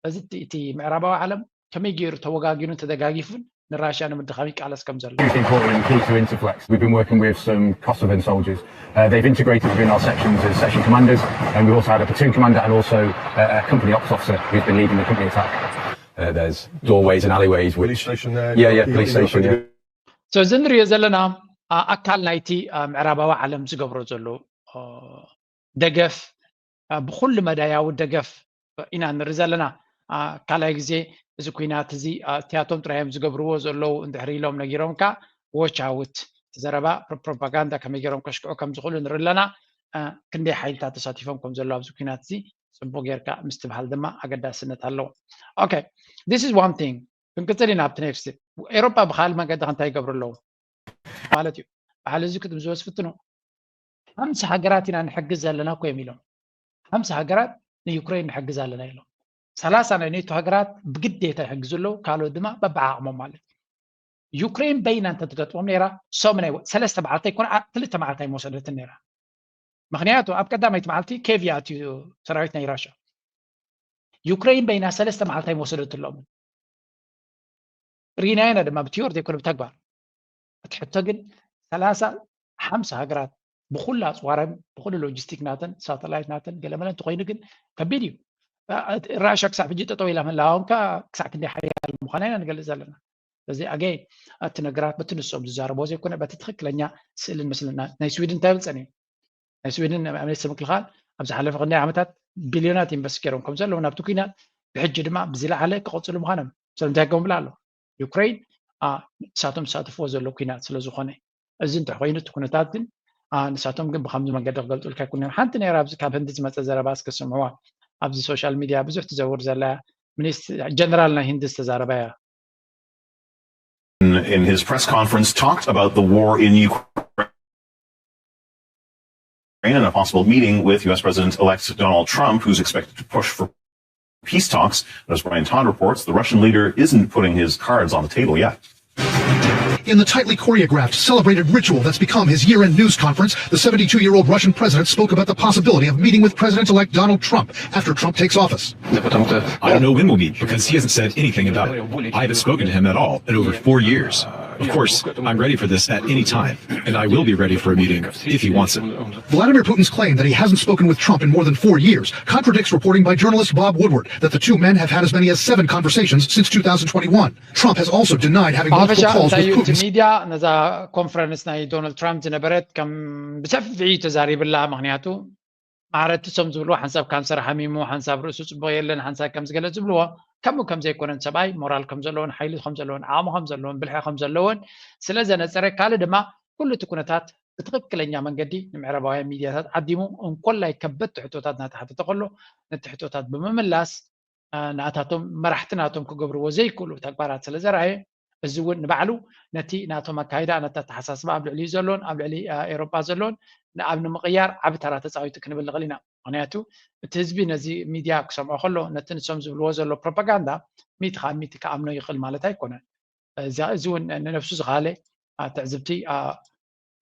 እዚ እቲ ምዕራባዊ ዓለም ከመይ ገይሩ ተወጋጊኑን ተደጋጊፉን ንራሽያ ንምድኻም ይቃለስ ከም ዘሎ። Hugely important and key to Interflex. We've been working with some Kosovan soldiers. Uh, they've integrated within our sections as section commanders, and we've also had a platoon commander and also uh, a company ops officer who's been leading the company attack. Uh, there's doorways and alleyways. With... Police station there. Yeah, yeah, police station. Yeah. So እዚ ንሪኦ ዘለና ኣካል ናይቲ ምዕራባዊ ዓለም ዝገብሮ ዘሎ ደገፍ ብኩሉ መዳያዊ ደገፍ ኢና ንርኢ ዘለና። ካልኣይ ግዜ እዚ ኩናት እዚ እቲያቶም ጥራይ እዮም ዝገብርዎ ዘለዉ እንድሕር ኢሎም ነጊሮምካ፣ ዎች ኣውት፣ እቲ ዘረባ ፕሮፓጋንዳ ከመይ ገይሮም ከሽክዑ ከም ዝኽእሉ ንርኢ ኣለና። ክንደይ ሓይልታት ተሳቲፎም ከም ዘለዉ ኣብዚ ኩናት እዚ ጽቡቕ ጌርካ ምስትብሃል ድማ ኣገዳስነት ኣለዎ። Okay, this is one thing። ክንቅጽል ኢና ኣብቲ ኔክስት። ኤሮጳ ብኻልእ መገዲ ከ እንታይ ይገብሩ ኣለዉ ማለት እዩ? ባዕሉ እዚ ክጥምዝዎ ዝፍትኑ ሓምሳ ሃገራት ኢና ንሕግዝ ዘለና እኮ እዮም ኢሎም። ሓምሳ ሃገራት ንዩክሬን ንሕግዝ ኣለና ኢሎም። ሰላሳ ናይ ኔቶ ሃገራት ብግዴታ ይሕግዙ ኣለዉ፣ ካልኦት ድማ በብዓቕሞም ማለት እዩ። ዩክሬን በይና እንተትገጥሞም ነይራ ሶም ናይ ሰለስተ መዓልቲ ኣይኮነ ክልተ መዓልቲ ኣይመወሰደትን ነይራ። ምክንያቱ ኣብ ቀዳመይቲ መዓልቲ ኬቭ ይኣትዩ ሰራዊት ናይ ራሽያ። ዩክሬን በይና ሰለስተ መዓልቲ ኣይመወሰደትሎምን። ርኢናዮ ኢና ድማ ብቲዮሪ ዘይኮነ ብተግባር። እቲ ሕቶ ግን ሰላሳ ሓምሳ ሃገራት ብኩሉ ኣፅዋረን ብኩሉ ሎጂስቲክ ናተን ሳተላይት ናተን ገለመለ እንተኮይኑ ግን ከቢድ እዩ። ራሽያ ክሳብ ሕጂ ጠጠው ኢላ ምህላዋ እውን ከዓ ክሳብ ክንደይ ሓያል ምኳና ኢና ንገልፅ ዘለና። ስለዚ ኣገይ እቲ ነገራት በቲ ንሶም ዝዛረብዎ ዘይኮነ በቲ ትክክለኛ ስእልን ምስልን ናይ ስዊድን እንታይ ይብልፀን እዩ። ናይ ስዊድን ናይ ኣመሪካ ምክልኻል ኣብ ዝሓለፈ ክንደይ ዓመታት ቢልዮናት ኢንቨስት ገይሮም ከም ዘለዉ ናብቲ ኩናት ብሕጂ ድማ ብዝለዓለ ክቐፅሉ ምዃኖም ስለምንታይ ከም ብላ ኣሎ። ዩክሬን ንሳቶም ዝሳተፍዎ ዘሎ ኩናት ስለ ዝኾነ እዚ እንታይ ኮይኑ እቲ ኩነታት ግን ንሳቶም ግን ብከምዚ መንገዲ ክገልፁልካ ኣይኮነን። ሓንቲ ነይራ ኣብዚ ካብ ህንዲ ዝመፀ ዘረባ እስከ ስምዕዋ። ኣብዚ ሶሻል ሚድያ ብዙሕ ትዘውር ዘላ ሚኒስ ጀነራል ናይ ህንዲ ዝተዛረባ እያ። in his press conference talked about the war in Ukraine and a possible meeting with U S President-elect Donald Trump, who's expected to push for peace talks. But as Brian Todd reports, the Russian leader isn't putting his cards on the table yet. In the tightly choreographed, celebrated ritual that's become his year-end news conference, the seventy-two-year-old Russian president spoke about the possibility of meeting with President-elect Donald Trump after Trump takes office. I don't know when we'll meet because he hasn't said anything about it. I haven't spoken to him at all in over four years. Of course, I'm ready for this at any time, and I will be ready for a meeting if he wants it. Vladimir Putin's claim that he hasn't spoken with Trump in more than four years contradicts reporting by journalist Bob Woodward that the two men have had as many as seven conversations since two thousand twenty-one. Trump has also denied having multiple calls with Putin. ሚድያ ነዛ ኮንፈረንስ ናይ ዶናልድ ትራምፕ ዝነበረት ከም ብሰፊሑ ተዛሪብላ። ምክንያቱ ማዕረቲ ሶም ዝብልዎ ሓንሳብ ካንሰር ሓሚሙ፣ ሓንሳብ ርእሱ ጽቡቕ የለን፣ ሓንሳብ ከም ዝገለ ዝብልዎ ከምኡ ከም ዘይኮነን ሰብኣይ ሞራል ከም ዘለዎን ሓይሊ ከም ዘለዎን ዓቕሚ ከም ዘለዎን ብልሒ ከም ዘለዎን ስለ ዘነጸረ ካልእ ድማ ኩሉ እቲ ኩነታት ብትኽክለኛ መንገዲ ንምዕራባውያን ሚድያታት ዓዲሙ እንኮላይ ከበድቲ ሕቶታት እናተሓተተ ከሎ ነቲ ሕቶታት ብምምላስ ንኣታቶም መራሕቲ ናቶም ክገብርዎ ዘይክእሉ ተግባራት ስለ ዘርኣየ እዚ እውን ንባዕሉ ነቲ ናቶም ኣካይዳ ነቲ ኣተሓሳስባ ኣብ ልዕሊኡ ዘሎን ኣብ ልዕሊ ኤሮጳ ዘሎን ኣብ ንምቕያር ዓቢ ተራ ተፃዊቱ ክንብል ንኽእል ኢና። ምክንያቱ እቲ ህዝቢ ነዚ ሚድያ ክሰምዖ ከሎ ነቲ ንሶም ዝብልዎ ዘሎ ፕሮፓጋንዳ ሚእቲ ካብ ሚእቲ ክኣምኖ ይኽእል ማለት ኣይኮነን። እዚ እውን ንነብሱ ዝኸኣለ ትዕዝብቲ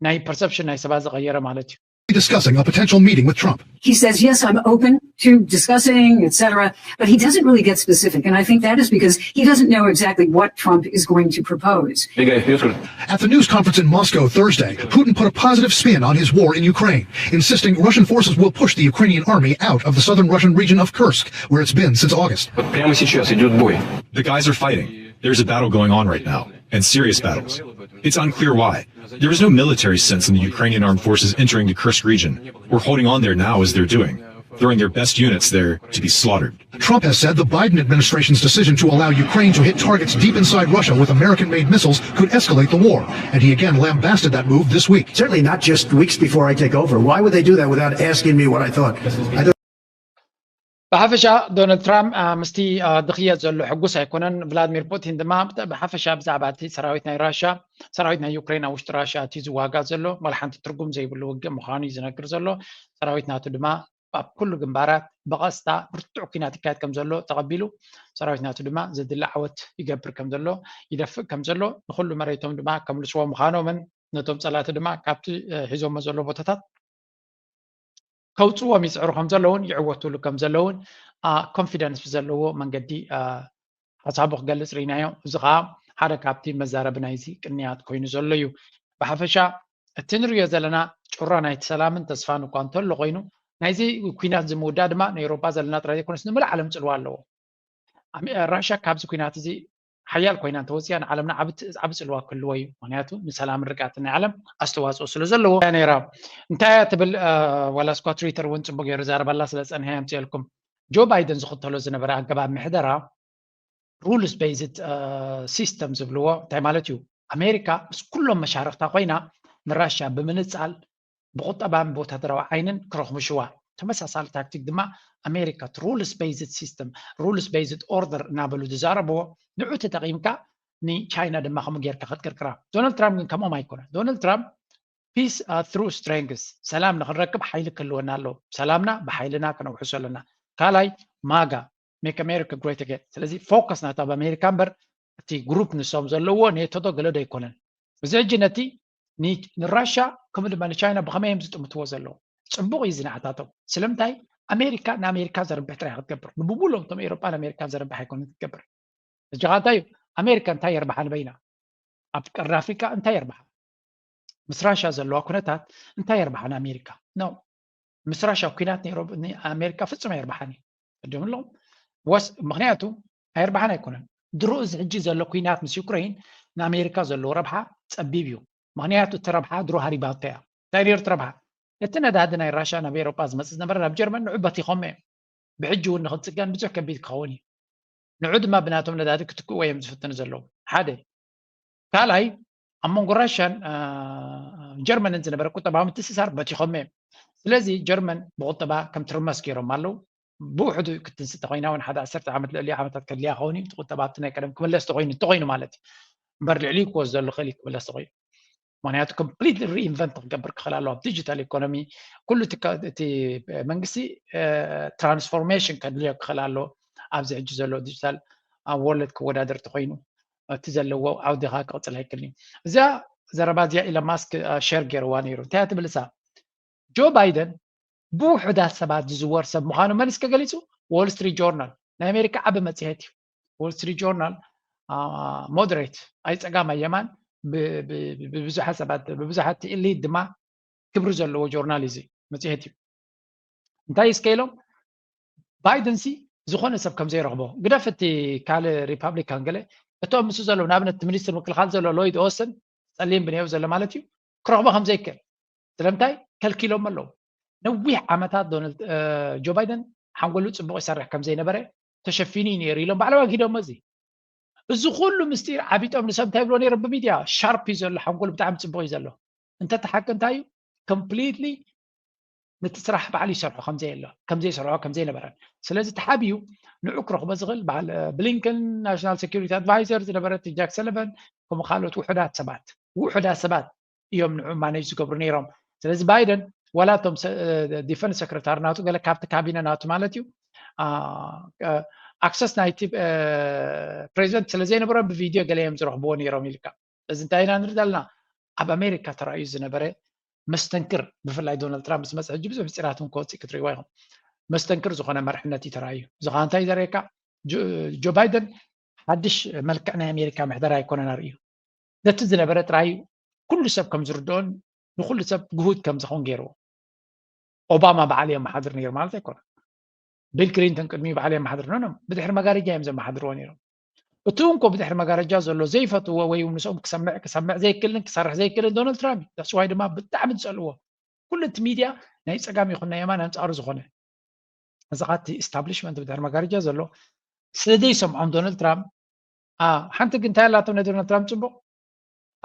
ናይ ፐርሰፕሽን ናይ ሰባት ዝቐየረ ማለት እዩ። discussing a potential meeting with Trump. He says, "Yes, I'm open to discussing, et cetera" But he doesn't really get specific. And I think that is because he doesn't know exactly what Trump is going to propose. At the news conference in Moscow Thursday, Putin put a positive spin on his war in Ukraine, insisting Russian forces will push the Ukrainian army out of the southern Russian region of Kursk, where it's been since August. The guys are fighting. There's a battle going on right now, and serious battles. It's unclear why. There is no military sense in the Ukrainian armed forces entering the Kursk region or holding on there now as they're doing, throwing their best units there to be slaughtered. Trump has said the Biden administration's decision to allow Ukraine to hit targets deep inside Russia with American made missiles could escalate the war, and he again lambasted that move this week. Certainly not just weeks before I take over. Why would they do that without asking me what I thought? I don't ብሓፈሻ ዶናልድ ትራምፕ ምስቲ ድኽየት ዘሎ ሕጉስ ኣይኮነን። ቭላድሚር ፑቲን ድማ ብሓፈሻ ብዛዕባ እቲ ሰራዊት ናይ ራሻ ሰራዊት ናይ ዩክሬን ኣብ ውሽጢ ራሻ እቲ ዝዋጋ ዘሎ ዋላ ሓንቲ ትርጉም ዘይብሉ ውግእ ምዃኑ እዩ ዝነግር ዘሎ። ሰራዊት ናቱ ድማ ኣብ ኩሉ ግንባራት ብቐስታ ብርቱዕ ኩናት ይካየድ ከም ዘሎ ተቐቢሉ ሰራዊት ናቱ ድማ ዘድሊ ዓወት ይገብር ከም ዘሎ ይደፍእ ከም ዘሎ ንኩሉ መሬቶም ድማ ከምልስዎ ምዃኖምን ነቶም ጸላእቲ ድማ ካብቲ ሒዞሞ ዘሎ ቦታታት ከውፅዎም ይፅዕሩ ከም ዘለውን ይዕወቱሉ ከም ዘለውን ኮንፊደንስ ብዘለዎ መንገዲ ሓሳቡ ክገልፅ ርኢናዮ። እዚ ከዓ ሓደ ካብቲ መዛረቢ ናይዚ ቅንያት ኮይኑ ዘሎ እዩ። ብሓፈሻ እቲ ንሪኦ ዘለና ጩራ ናይቲ ሰላምን ተስፋን እኳ እንተሎ ኮይኑ ናይዚ ኩናት ዝምውዳእ ድማ ንኤውሮጳ ዘለና ጥራይ ዘይኮነስ ንምሉእ ዓለም ፅልዋ ኣለዎ። ራሻ ካብዚ ኩናት እዚ ሓያል ኮይና እንተወፅያ ንዓለምና ዓቢ ፅልዋ ክህልዎ እዩ። ምክንያቱ ንሰላምን ርግኣትን ናይ ዓለም ኣስተዋፅኦ ስለ ዘለዎ እያ ነይራ። እንታይ እያ ትብል? ዋላ ስኳ ትዊተር እውን ፅቡቅ ገይሩ ዛረባላ ስለ ፀንሐ የምፅኤልኩም። ጆ ባይደን ዝኽተሎ ዝነበረ ኣገባብ ምሕደራ ሩልስ ቤዝድ ሲስተም ዝብልዎ እንታይ ማለት እዩ? ኣሜሪካ ምስ ኩሎም መሻርክታ ኮይና ንራሻ ብምንፃል ብቁጠባን ብወታደራዊ ዓይንን ክረኽቡ ሽዋ። ተመሳሳሊ ታክቲክ ድማ ኣሜሪካ እቲ ሩልስ ቤዝድ ሲስተም ሩልስ ቤዝድ ኦርደር እናበሉ ዝዛረብዎ ንዑ ተጠቒምካ ንቻይና ድማ ከምኡ ጌርካ ክትቅርቅራ። ዶናልድ ትራምፕ ግን ከምኦም ኣይኮነን። ዶናልድ ትራምፕ ፒስ ትሩ ስትሬንግስ ሰላም ንክንረክብ ሓይሊ ክህልወና ኣለዎ። ሰላምና ብሓይልና ክነውሕሶ ኣለና። ካልኣይ ማጋ make America great again። ስለዚ ፎከስ ናቱ ኣብ ኣሜሪካ እምበር እቲ ግሩፕ ንሶም ዘለዎ ኔቶ ዶ ገለ ዶ ኣይኮነን። እዚ ሕጂ ነቲ ንራሻ ከምኡ ድማ ንቻይና ብኸመይ እዮም ዝጥምትዎ ዘለዉ? ፅቡቕ እዩ ዝንዓታቶም። ስለምንታይ ኣሜሪካ ንኣሜሪካ ዘርብሕ ጥራይ ክትገብር ንብሙሎም እቶም ኤሮጳ ንኣሜሪካ ዘርብሕ ኣይኮነት ክትገብር። ሕጂ ከዓ እንታይ እዩ ኣሜሪካ እንታይ የርብሓ ንበይና ኣብ ቀርኒ ኣፍሪካ እንታይ የርብሓ? ምስ ራሻ ዘለዋ ኩነታት እንታይ የርብሓ ንኣሜሪካ? ኖ ምስ ራሻ ኩናት ኣሜሪካ ፍጹም ኣየርብሓን እዩ። ቅድም ኣለኹም ወስ ምክንያቱ ኣየርብሓን ኣይኮነን። ድሮ እዚ ሕጂ ዘሎ ኩናት ምስ ዩክሬን ንኣሜሪካ ዘለዎ ረብሓ ጸቢብ እዩ። ምክንያቱ እቲ ረብሓ ድሮ ሃሪባቶ እያ። እንታይ ነይሩ እቲ ረብሓ? እቲ ነዳዲ ናይ ራሻ ናብ ኤሮጳ ዝመጽእ ዝነበረ ናብ ጀርመን ንዑ በቲኾሞ እዮም። ብሕጂ እውን ንክጽገን ብዙሕ ከቢድ ክኸውን እዩ። ንዑ ድማ ብናቶም ነዳዲ ክትክእዎ እዮም ዝፍትኑ ዘለዉ። ሓደ ካልኣይ ኣብ መንጎ ራሽያን ጀርመንን ዝነበረ ቁጠባዊ ምትእስሳር በቲኾም እዮም። ስለዚ ጀርመን ብቁጠባ ከም ትርመስ ገይሮም ኣለዉ። ብውሕዱ ክትንስ ተኮይና እውን ሓደ ዓሰርተ ዓመት ልዕሊ ዓመታት ከድልያ ከውን እዩ። ቁጠባ ኣብቲ ናይ ቀደም ክምለስ ተኮይኑ እንተኮይኑ ማለት እዩ። እምበር ልዕሊ ክወስደሉ ክእል ክምለስ ተኮይኑ ምክንያቱ ኮምፕሊትሊ ሪኢንቨንት ክገብር ክኽእል ኣለዎ ኣብ ዲጂታል ኢኮኖሚ ኩሉ እቲ መንግስቲ ትራንስፎርሜሽን ከድልዮ ክኽእል ኣለዎ ኣብዚ ሕጂ ዘሎ ዲጂታል ወርልድ ክወዳደር ተኮይኑ እቲ ዘለዎ ዓውዲ ከዓ ክቕፅል ኣይክልን እዩ። እዚኣ ዘረባ እዚኣ ኢለን ማስክ ሸር ገይርዋ ነይሩ። እንታይ እያ ትብል እሳ? ጆ ባይደን ብውሑዳት ሰባት ዝዝወር ሰብ ምዃኑ መን እስከ ገሊፁ? ዎል ስትሪት ጆርናል ናይ ኣሜሪካ ዓቢ መፅሄት እዩ። ዎል ስትሪት ጆርናል ሞደሬት ኣይ ፀጋም ኣይ የማን ብብዙሓት ሰባት ብብዙሓት ኢሊት ድማ ክብሪ ዘለዎ ጆርናል እዩ መፅሄት እዩ። እንታይ እስከ ኢሎም ባይደን ሲ ዝኾነ ሰብ ከም ዘይረኽቦ ግደፍ እቲ ካልእ ሪፓብሊካን ገለ እቶም ምስ ዘለዉ ንኣብነት እቲ ሚኒስትር ምክልኻል ዘሎ ሎይድ ኦስትን ጸሊም ብንየው ዘሎ ማለት እዩ ክረኽቦ ከም ዘይክእል ስለምንታይ ከልኪሎም ኣለዉ። ነዊሕ ዓመታት ዶናልድ ጆ ባይደን ሓንጎሉ ጽቡቕ ይሰርሕ ከም ዘይነበረ ተሸፊኑ እዩ ነይሩ ኢሎም ባዕሎም ኣግሂዶሞ እዚ እዚ ኩሉ ምስጢር ዓቢጦም ንሰብ እንታይ ይብሎ ነይሮም ብሚድያ ሻርፕ እዩ ዘሎ ሓንጎሉ ብጣዕሚ ጽቡቕ እዩ ዘሎ እንተ ተሓቂ እንታይ እዩ ኮምፕሊትሊ ነቲ ስራሕ ባዕሉ ይሰርሖ ከምዘየሎ ከምዘይሰርሖ ከምዘይነበረን ስለዚ ተሓቢኡ ንዑ ክረኽቦ ዝኽእል በዓል ብሊንከን ናሽናል ሴኩሪቲ ኣድቫይዘር ዝነበረት ጃክ ሰለቨን ከምኡ ካልኦት ውሑዳት ሰባት ውሑዳት ሰባት እዮም ንዑ ማኔጅ ዝገብሩ ነይሮም ስለዚ ባይደን ዋላ እቶም ዲፈንስ ሰክረታሪ ናቱ ገለ ካብቲ ካቢነ ናቱ ማለት እዩ ኣክሰስ ናይቲ ፕሬዚደንት ስለዘይነበሮም ብቪድዮ ገለ እዮም ዝረኽብዎ ነይሮም ኢልካ እዚ እንታይ ኢና ንርኢ ዘለና ኣብ ኣሜሪካ ተራእዩ ዝነበረ መስተንክር፣ ብፍላይ ዶናልድ ትራምፕ ምስ መፀ ሕጂ ብዙሕ ምስጢራት እውን ክወፅእ ክትሪእዋ ኢኹም። መስተንክር ዝኾነ መርሕነት እዩ ተራእዩ። እዚ ከዓ እንታይ ዘርእየካ? ጆ ባይደን ሓድሽ መልክዕ ናይ ኣሜሪካ ምሕደራ ኣይኮነን ኣርእዩ። ነቲ ዝነበረ ጥራይ ኩሉ ሰብ ከም ዝርድኦን ንኩሉ ሰብ ግሁድ ከም ዝኸውን ገይርዎ። ኦባማ በዓል እዮም መሓድር ነይሩ ማለት ኣይኮነን። ቢል ክሊንተን ቅድሚኡ በዓል እዮም መሓድር ነኖም ብድሕሪ መጋረጃ እዮም ዘመሓድርዎ ነይሮም። እቲ እንኮ ብድሕሪ መጋረጃ ዘሎ ዘይፈትዎ ወይ እውን ምስኦም ክሰምዕ ክሰምዕ ዘይክልን ክሰርሕ ዘይክልን ዶናልድ ትራምፕ እዩ። ዳስዋይ ድማ ብጣዕሚ ዝፀልዎ ኩሉ እቲ ሚድያ ናይ ፀጋም ይኹን ናይ የማን ኣንፃሩ ዝኾነ እዚ ኻቲ ኢስታብሊሽመንት ብድሕሪ መጋረጃ ዘሎ ስለ ዘይሰምዖም ዶናልድ ትራምፕ ሓንቲ ግን እንታይ ኣላቶም ናይ ዶናልድ ትራምፕ ፅቡቕ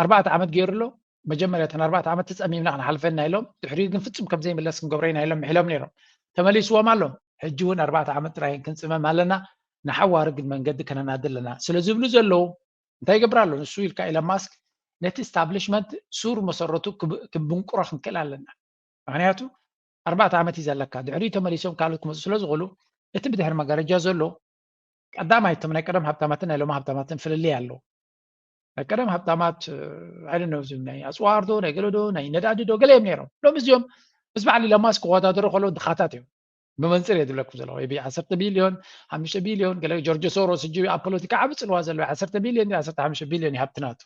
ኣርባዕተ ዓመት ገይሩ ኣሎ። መጀመርያ እተን ኣርባዕተ ዓመት ተፀሚምና ክንሓልፈና ኢሎም ድሕሪኡ ግን ፍፁም ከም ዘይምለስ ክንገብሮ ኢና ኢሎም ምሒሎም ነይሮም። ተመሊስዎም ኣሎ። ሕጂ እውን ኣርባዕተ ዓመት ጥራይ ክንፅመም ኣለና። ንሓዋሩ ግን መንገዲ ከነናዲ ኣለና ስለ ዝብሉ ዘለዉ እንታይ ይገብር ኣሎ ንሱ ኢልካ ኢለን ማስክ ነቲ ኢስታብሊሽመንት ሱር መሰረቱ ክብንቁሮ ክንክእል ኣለና። ምክንያቱ ኣርባዕተ ዓመት እዩ ዘለካ ድሕሪኡ ተመሊሶም ካልኦት ክመፁ ስለ ዝኽእሉ እቲ ብድሕሪ መጋረጃ ዘሎ ቀዳማይ እቶም ናይ ቀደም ሃብታማትን ናይ ሎሚ ሃብታማትን ፍልልይ ኣለዉ። ናይ ቀደም ሃብታማት ኣይደነው ናይ ኣፅዋር ዶ ናይ ገለ ዶ ናይ ነዳዲ ዶ ገለ እዮም ነይሮም። ሎም እዚኦም ምስ በዓል ኢሎን ማስክ ክወዳደሩ ከለዉ ድኻታት እዮም። ብመንፅር እየ ዝብለኩም ዘለኹ ቢ ዓሰርተ ቢልዮን ሓሙሽተ ቢልዮን ገለ ጆርጆ ሶሮስ ሕጂ ኣብ ፖለቲካ ዓብ ፅልዋ ዘለዎ ዓሰርተ ቢልዮን ዓሰርተ ሓሙሽተ ቢልዮን እዩ ሃብቲ ናቱ።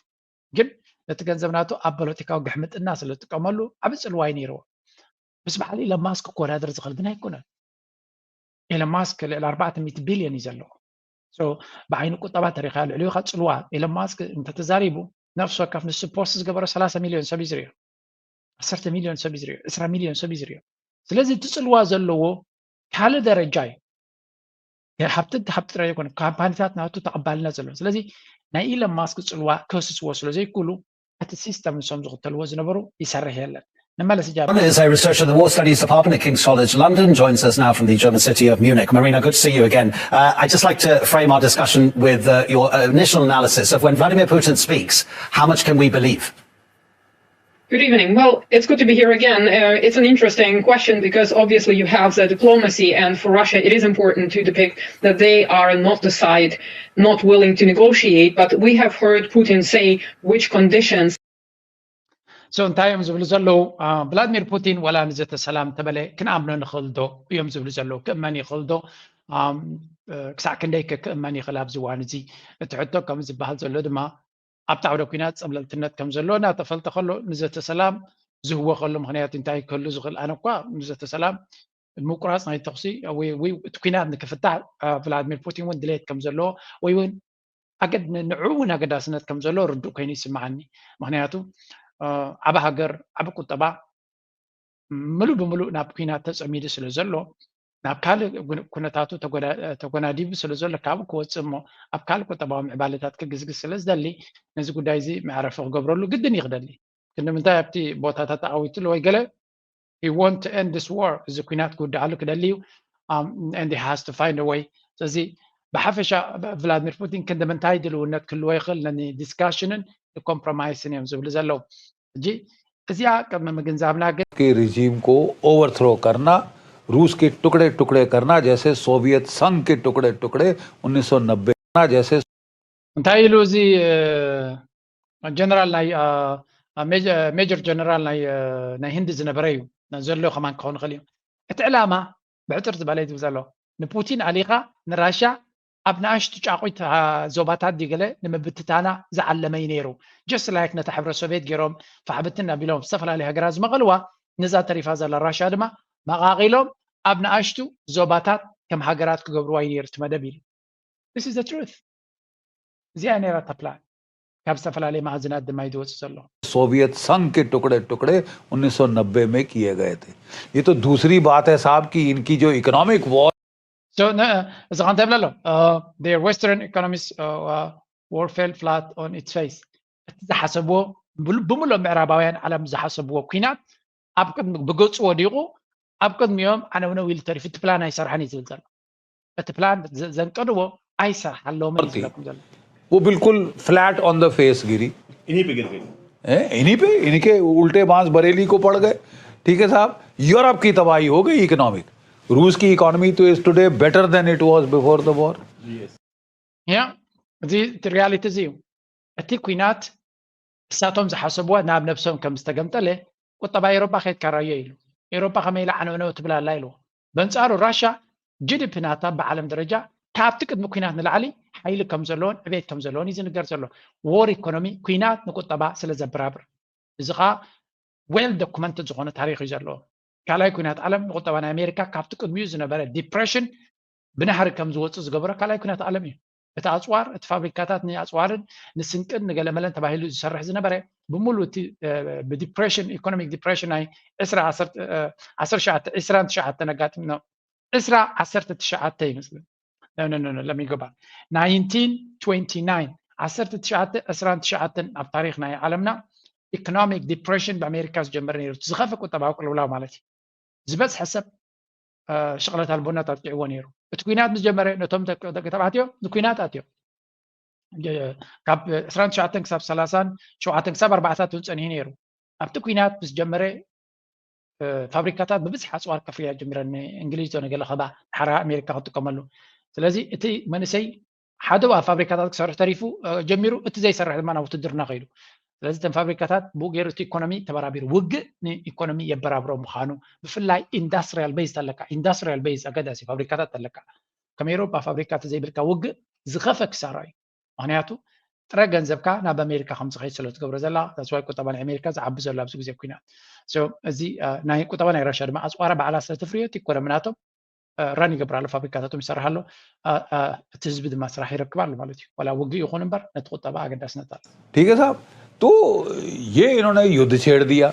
ግን ነቲ ገንዘብ ናቱ ኣብ ፖለቲካዊ ግሕምጥና ስለ ዝጥቀመሉ ዓብ ፅልዋ እዩ ነይርዎ። ምስ በዓል ኢሎን ማስክ ክወዳደር ዝኽእል ግን ኣይኮነን። ኢሎን ማስክ ልዕሊ ኣርባዕተ ሚእቲ ቢልዮን እዩ ዘለዎ። ብዓይኒ ቁጠባ ተሪኻ ልዕሊኡ ካ ፅልዋ ኢሎን ማስክ እንተተዛሪቡ ነፍሲ ወከፍ ንሱ ፖስት ዝገበረ ሰላሳ ሚልዮን ሰብ እዩ ዝሪኦ። ዓሰርተ ሚልዮን ሰብ እዩ ዝሪኦ። ዕስራ ሚልዮን ሰብ እዩ ዝሪኦ። ስለዚ እቲ ፅልዋ ዘለዎ ካልእ ደረጃ እዩ። ሃብቲ ሃብቲ ጥራይ ይኮነ ካምፓኒታት ናቱ ተቐባልነት ዘለዎ። ስለዚ ናይ ኢሎን ማስክ ፅልዋ ክህስስዎ ስለ ዘይክእሉ እቲ ሲስተም ንሶም ዝኽተልዎ ዝነበሩ ይሰርሕ የለን። ንመለስ ጃ One is a researcher at the War Studies Department at King's College London, joins us now from the German city of Munich. Marina, good to see you again. Uh, I'd just like to frame our discussion with uh, your uh, initial analysis of when Vladimir Putin speaks, how much can we believe? Good evening. Well, it's good to be here again. Uh, it's an interesting question because obviously you have the diplomacy, and for Russia it is important to depict that they are not the side not willing to negotiate, but we have heard Putin say which conditions so እንታይ እዮም ዝብሉ ዘለዉ? ቭላድሚር ፑቲን ዋላ ንዘተ ሰላም ተበለ ክንኣምኖ ንኽእል ዶ እዮም ዝብሉ ዘለዉ። ክእመን ይኽእል ዶ? ክሳዕ ክንደይ ከ ክእመን ይኽእል? ኣብዚ እዋን እዚ እቲ ሕቶ ከም ዝበሃል ዘሎ ድማ ኣብቲ ዓውደ ኲናት ጸብለልትነት ከም ዘሎ እናተፈልጠ ከሎ ንዘተ ሰላም ዝህወኸሉ ምኽንያት እንታይ ክህሉ ዝኽእል? ኣነ እኳ ንዘተ ሰላም ምቁራጽ ናይ ተኹሲ እቲ ኲናት ንክፍታሕ ቭላድሚር ፑቲን እውን ድሌት ከም ዘለዎ ወይ እውን ኣገድ ንዕኡ እውን ኣገዳስነት ከም ዘሎ ርዱእ ኮይኑ ይስምዓኒ። ምክንያቱ ዓብ ሃገር ዓብ ቁጠባ ምሉእ ብምሉእ ናብ ኲናት ተፀሚዱ ስለ ዘሎ ናብ ካልእ ኩነታቱ ተጎናዲቡ ስለ ዘሎ ካብኡ ክወፅእ እሞ ኣብ ካልእ ቁጠባዊ ምዕባለታት ክግስግስ ስለ ዝደሊ ነዚ ጉዳይ እዚ መዕረፊ ክገብረሉ ግድን እዩ ክደሊ። ክንዲ ምንታይ ኣብቲ ቦታታት ተዓዊትሉ ወይ ገለ he want to end this war እዚ ኲናት ክውድኣሉ ክደሊ እዩ and he has to find a way። ስለዚ ብሓፈሻ ቭላድሚር ፑቲን ክንዲ ምንታይ ድልውነት ክህልዎ ይኽእል ነኒ ዲስካሽንን ንኮምፕሮማይስን እዮም ዝብሉ ዘለዉ። ሕጂ እዚኣ ቅድሚ ምግንዛብና ግን के रिजीम को ओवरथ्रो करना, रूस के टुकड़े टुकड़े करना, जैसे सोवियत संघ के टुकड़े टुकड़े उन्नीस सौ नब्बे करना, जैसे እንታይ ኢሉ እዚ ጀነራል ናይ ሜጀር ጀነራል ናይ ህንዲ ዝነበረ እዩ ዘሎ ከማን ክኸውን ይኽእል እዩ። እቲ ዕላማ ብሕፅር ዝበለ እዩ ዝብል ዘሎ ንፑቲን ኣሊኻ ንራሻ ኣብ ንኣሽቱ ጫቑት ዞባታት ድዩ ገለ ንምብትታና ዝዓለመ እዩ ነይሩ። just like ነታ ሕብረት ሶቪየት ገይሮም ፋሕብትን ኣቢሎም ዝተፈላለዩ ሃገራት ዝመቐልዋ ነዛ ተሪፋ ዘላ ራሻ ድማ መቓቒሎም ኣብ ንኣሽቱ ዞባታት ከም ሃገራት ክገብርዋ እዩ ነይሩ እቲ መደብ ኢሉ። This is the truth። እዚኣ ነይራ እታ ፕላን ካብ ዝተፈላለዩ መኣዝናት ድማ እዩ ዝወፅእ ዘሎ። सोवियत संघ के टुकड़े टुकड़े उन्नीस सौ नब्बे में किए गए थे। ये तो दूसरी बात है साहब कि इनकी जो economic war So እዚ ከ እንታይ ይብል ኣሎ? Their western economies were fell flat on its face። እቲ ዝሓሰብዎ ብምሉእ ምዕራባውያን ዓለም ዝሓሰብዎ ኲናት ኣብ ቅድሚ ብገፁ ወዲቑ ኣብ ቅድሚኦም ዓነውነው ኢሉ ተሪፉ እቲ ፕላን ኣይሰርሐን እዩ ዝብል ዘሎ። እቲ ፕላን ዘንቀድዎ ኣይሰርሓለዎምን እዩ ዝብለኩም ዘሎ። वो बिल्कुल फ्लैट ऑन द फेस गिरी। इन्हीं पे गिर गई। हैं? इन्हीं पे इनके उल्टे बांस बरेली को पड़ गए। ठीक है साहब, यूरोप की तबाही हो गई इकोनॉमिक। रूस की इकोनॉमी तो is today better than it was before the war. ያ እዚ እቲ ሪያሊቲ እዚ እዩ። እቲ ኲናት እሳቶም ዝሓሰብዎ ናብ ነብሶም ከም ዝተገምጠለ ቁጠባ ኤሮጳ ከየትካራዮ ኢሉ። ኤሮጳ ከመይ ኢላ ዓነውነው ትብል ኣላ ኢልዎ። በንጻሩ ራሻ ጂ ዲ ፒ ናታ ብዓለም ደረጃ ካብቲ ቅድሚ ኩናት ንላዕሊ ሓይሊ ከም ዘለዎን ዕቤት ከም ዘለዎን እዩ ዝንገር ዘሎ። ዎር ኢኮኖሚ ኩናት ንቁጠባ ስለ ዘበራብር፣ እዚ ኸዓ ዌል ዶኩመንትድ ዝኾነ ታሪኽ እዩ ዘለዎ። ካልኣይ ኩናት ዓለም ንቁጠባ ናይ ኣሜሪካ ካብቲ ቅድሚኡ ዝነበረ ዲፕሬሽን ብናህሪ ከም ዝወፅእ ዝገበረ ካልኣይ ኩናት ዓለም እዩ። እቲ ኣፅዋር፣ እቲ ፋብሪካታት ንኣፅዋርን ንስንቅን ንገለመለን ተባሂሉ ዝሰርሕ ዝነበረ ብምሉ እቲ ብዲፕሬሽን፣ ኢኮኖሚክ ዲፕሬሽን ናይ ዕስራ ዓሰርተ ትሽዓተ ኣጋጢምና። ዕስራ ዓሰርተ ትሽዓተ ይመስል። ለሚጎባ ናይንቲን ትዌንቲ ናይን፣ ዓሰርተ ትሽዓተ ዕስራን ትሽዓተን ኣብ ታሪኽ ናይ ዓለምና ኢኮኖሚክ ዲፕሬሽን ብኣሜሪካ ዝጀመረ ነይሩ። ዝኸፈ ቁጠባዊ ቅልውላው ማለት እዩ። ዝበዝሐ ሰብ ሽቕለት ኣልቦነት ኣጥቂዕዎ ነይሩ። እቲ ኩናት ምስ ጀመረ ነቶም ደቂ ተባዕትዮ ንኩናት ኣትዮም። ካብ ዕስራን ትሽዓተን ክሳብ ሰላሳን ሸውዓተን ክሳብ ኣርባዕታት እውን ጸኒሑ ነይሩ። ኣብቲ ኩናት ምስ ጀመረ ፋብሪካታት ብብዝሒ ኣፅዋር ከፍርያ ጀሚረን። እንግሊዝ ዶ ነገለ ከባ ሓራ ኣሜሪካ ክጥቀመሉ። ስለዚ እቲ መንእሰይ ሓደ ኣብ ፋብሪካታት ክሰርሕ ተሪፉ ጀሚሩ፣ እቲ ዘይሰርሕ ድማ ናብ ውትድርና ከይዱ። ስለዚ እተን ፋብሪካታት ብኡ ገይሩ እቲ ኢኮኖሚ ተበራቢሩ። ውግእ ንኢኮኖሚ የበራብሮ ምዃኑ፣ ብፍላይ ኢንዳስትሪያል ቤዝ ኣለካ። ኢንዳስትሪያል ቤዝ ኣገዳሲ ፋብሪካታት ኣለካ። ከም ኤሮፓ ፋብሪካ ተዘይብልካ ውግእ ዝኸፈ ክሳራ እዩ። ምክንያቱ ጥረ ገንዘብካ ናብ ኣሜሪካ ከም ዝኸይድ ስለ ትገብሮ ዘላ። ዳስዋይ ቁጠባ ናይ ኣሜሪካ ዝዓቢ ዘሎ ኣብዚ ግዜ ኩናት። እዚ ናይ ቁጠባ ናይ ራሻ ድማ ኣፅዋራ ባዕላ ስለ ትፍርዮ እቲ ኢኮኖሚ ናቶም ራን ይገብር ኣሎ፣ ፋብሪካታቶም ይሰርሕ ኣሎ። እቲ ህዝቢ ድማ ስራሕ ይረክብ ኣሎ ማለት እዩ። ዋላ ውግእ ይኹን እምበር ነቲ ቁጠባ ኣገዳስነት ኣሎ። ठीक है साहब, तो ये इन्होंने युद्ध छेड़ दिया।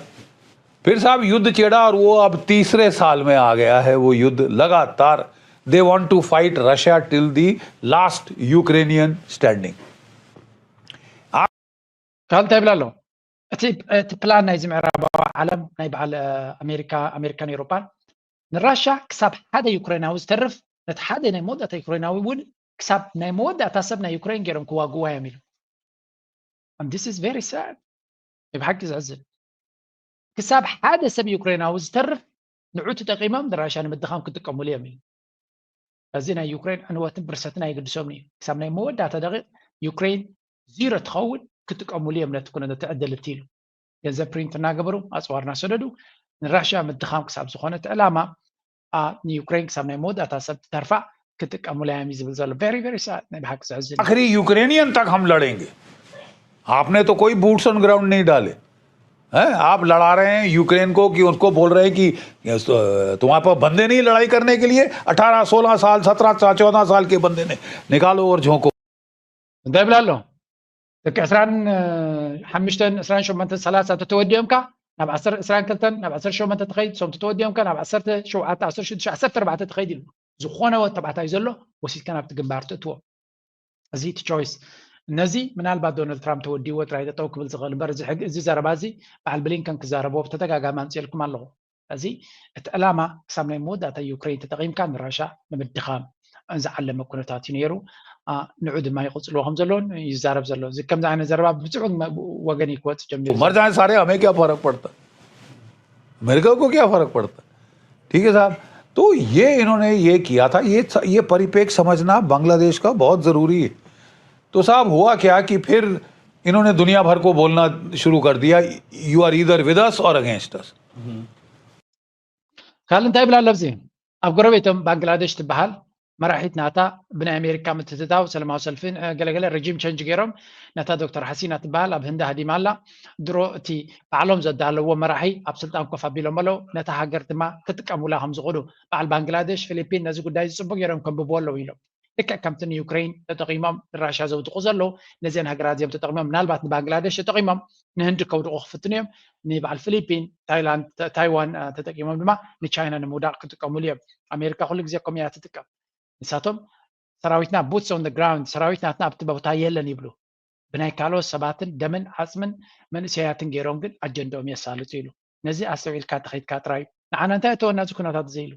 फिर साहब युद्ध छेड़ा और वो अब तीसरे साल में आ गया है वो युद्ध। लगातार they want to fight Russia till the last Ukrainian standing. ካብ እንታይ ይብል ኣሎ? እቲ እቲ ፕላን ናይዚ ምዕራባዊ ዓለም ናይ በዓል ኣሜሪካ ኣሜሪካን ኤውሮፓን ንራሻ ክሳብ ሓደ ዩክሬናዊ ዝተርፍ፣ ነቲ ሓደ ናይ መወዳእታ ዩክሬናዊ እውን ክሳብ ናይ መወዳእታ ሰብ ናይ ዩክሬን ገይሮም ክዋግዋ እዮም ኢሉ። And this is very sad። ናይ ብሓቂ ዘሕዝን። ክሳብ ሓደ ሰብ ዩክሬናዊ ዝተርፍ ንዑ ተጠቂሞም ንራሻ ንምድኻም ክጥቀሙሉ እዮም ኢሉ። እዚ ናይ ዩክሬን ዕንወትን ብርሰትን ኣይግድሶምን እዩ። ክሳብ ናይ መወዳእታ ደቂቕ ዩክሬን ዚሮ ትኸውን ክጥቀሙሉ እዮም ነቲ ኩነ ነቲ ዕድል እቲ ኢሉ። ገንዘብ ፕሪንት እናገበሩ ኣፅዋር እናሰደዱ ንራሽያ ምድኻም ክሳብ ዝኾነ እቲ ዕላማ ንዩክሬን ክሳብ ናይ መወዳእታ ሰብ ትተርፋ ክጥቀሙላ እዮም እዩ ዝብል ዘሎ። Very very sad። ናይ ብሓቂ ዘሕዝን። आखिरी यूक्रेनियन तक हम लड़ेंगे। आपने तो कोई बूट्स ऑन ग्राउंड नहीं डाले हैं। आप लड़ा रहे हैं यूक्रेन को कि उनको बोल रहे हैं कि तुम्हारे पास बंदे नहीं लड़ाई करने के लिए। अठारह सोलह साल सत्रह चौदह साल के बंदे ने निकालो और झोंको। እንታይ ይብል ኣሎ? ደቂ ዕስራን ሓሙሽተን ዕስራን ሸሞንተን ሰላሳ ተተወዲኦም ካ ናብ ዕስራን ክልተን ናብ ዕስራን ሸሞንተን ትኸይድ፣ እሶም ተተወዲኦም ካ ናብ ዓሰርተ ሸውዓተ ዓሰርተ ሽዱሽተ ዓሰርተ ኣርባዕተ ትኸይድ ኢሉ። ዝኾነ ወድ ተባዕታይ ዘሎ ወሲድካ ናብቲ ግንባር ትእትዎ። እዚ እቲ ቾይስ ነዚ ምናልባት ዶናልድ ትራምፕ ተወዲዎ ጥራይ ጠጠው ክብል ዝኽእል እምበር እዚ ሕግ እዚ ዘረባ እዚ በዓል ብሊንከን ክዛረብዎ ብተደጋጋሚ ኣምፅኤልኩም ኣለኹ። እዚ እቲ ዕላማ ክሳብ ናይ መወዳእታ ዩክሬን ተጠቒምካ ንራሻ ንምድኻም ዝዓለመ ኩነታት እዩ ነይሩ። ንዑ ድማ ይቕፅልዎ ከም ዘለዎን ይዛረብ ዘሎ። እዚ ከምዚ ዓይነት ዘረባ ብብዙሕ ወገን እዩ ክወፅእ ጀሚሩ። मर जाए सारे, हमें क्या फर्क पड़ता? अमेरिका को क्या फर्क पड़ता? ठीक है साहब, तो ये इन्होंने ये किया था। ये ये परिपेक्ष समझना बांग्लादेश का बहुत जरूरी है। तो साहब हुआ क्या कि फिर इन्होंने दुनिया भर को बोलना शुरू कर दिया, you are either with us or against us। ካልእ እንታይ ይብል ኣሎ ኣብዚ? ኣብ ጎረቤቶም ባንግላደሽ ትበሃል መራሒት ናታ ብናይ ኣሜሪካ ምትትታው ሰላማዊ ሰልፊ ገለገለ ረጂም ቸንጅ ገይሮም ነታ ዶክተር ሓሲና ትበሃል ኣብ ህንዲ ሃዲማ ኣላ። ድሮ እቲ ባዕሎም ዘዳለዎ መራሒ ኣብ ስልጣን ኮፍ ኣቢሎም ኣለዉ። ነታ ሃገር ድማ ክጥቀሙላ ከም ዝኽእሉ በዓል ባንግላደሽ፣ ፊሊፒን ነዚ ጉዳይ ዝፅቡቅ ገይሮም ከንብብዎ ኣለዉ ኢሎም። ልክዕ ከምቲ ንዩክሬን ተጠቒሞም ንራሻ ዘውድቑ ዘለዉ ነዚአን ሃገራት እዚኦም ተጠቒሞም ምናልባት ንባንግላደሽ ተጠቒሞም ንህንዲ ከውድቑ ክፍትኑ እዮም። ንበዓል ፊሊፒን፣ ታይላንድ፣ ታይዋን ተጠቂሞም ድማ ንቻይና ንምውዳቕ ክጥቀሙሉ እዮም። ኣሜሪካ ኩሉ ግዜ ከምኡ እያ ትጥቀም። ንሳቶም ሰራዊትና boots on the ground፣ ሰራዊት ናትና ኣብቲ ቦታ የለን ይብሉ። ብናይ ካልኦት ሰባትን ደምን ዓፅምን መንእሰያትን ገይሮም ግን ኣጀንድኦም የሳልጡ ኢሉ። ነዚ ኣስተውዒልካ ተኸይድካ ጥራይ እዩ። ንዓና እንታይ እተወና እዚ ኩነታት እዚ ኢሉ።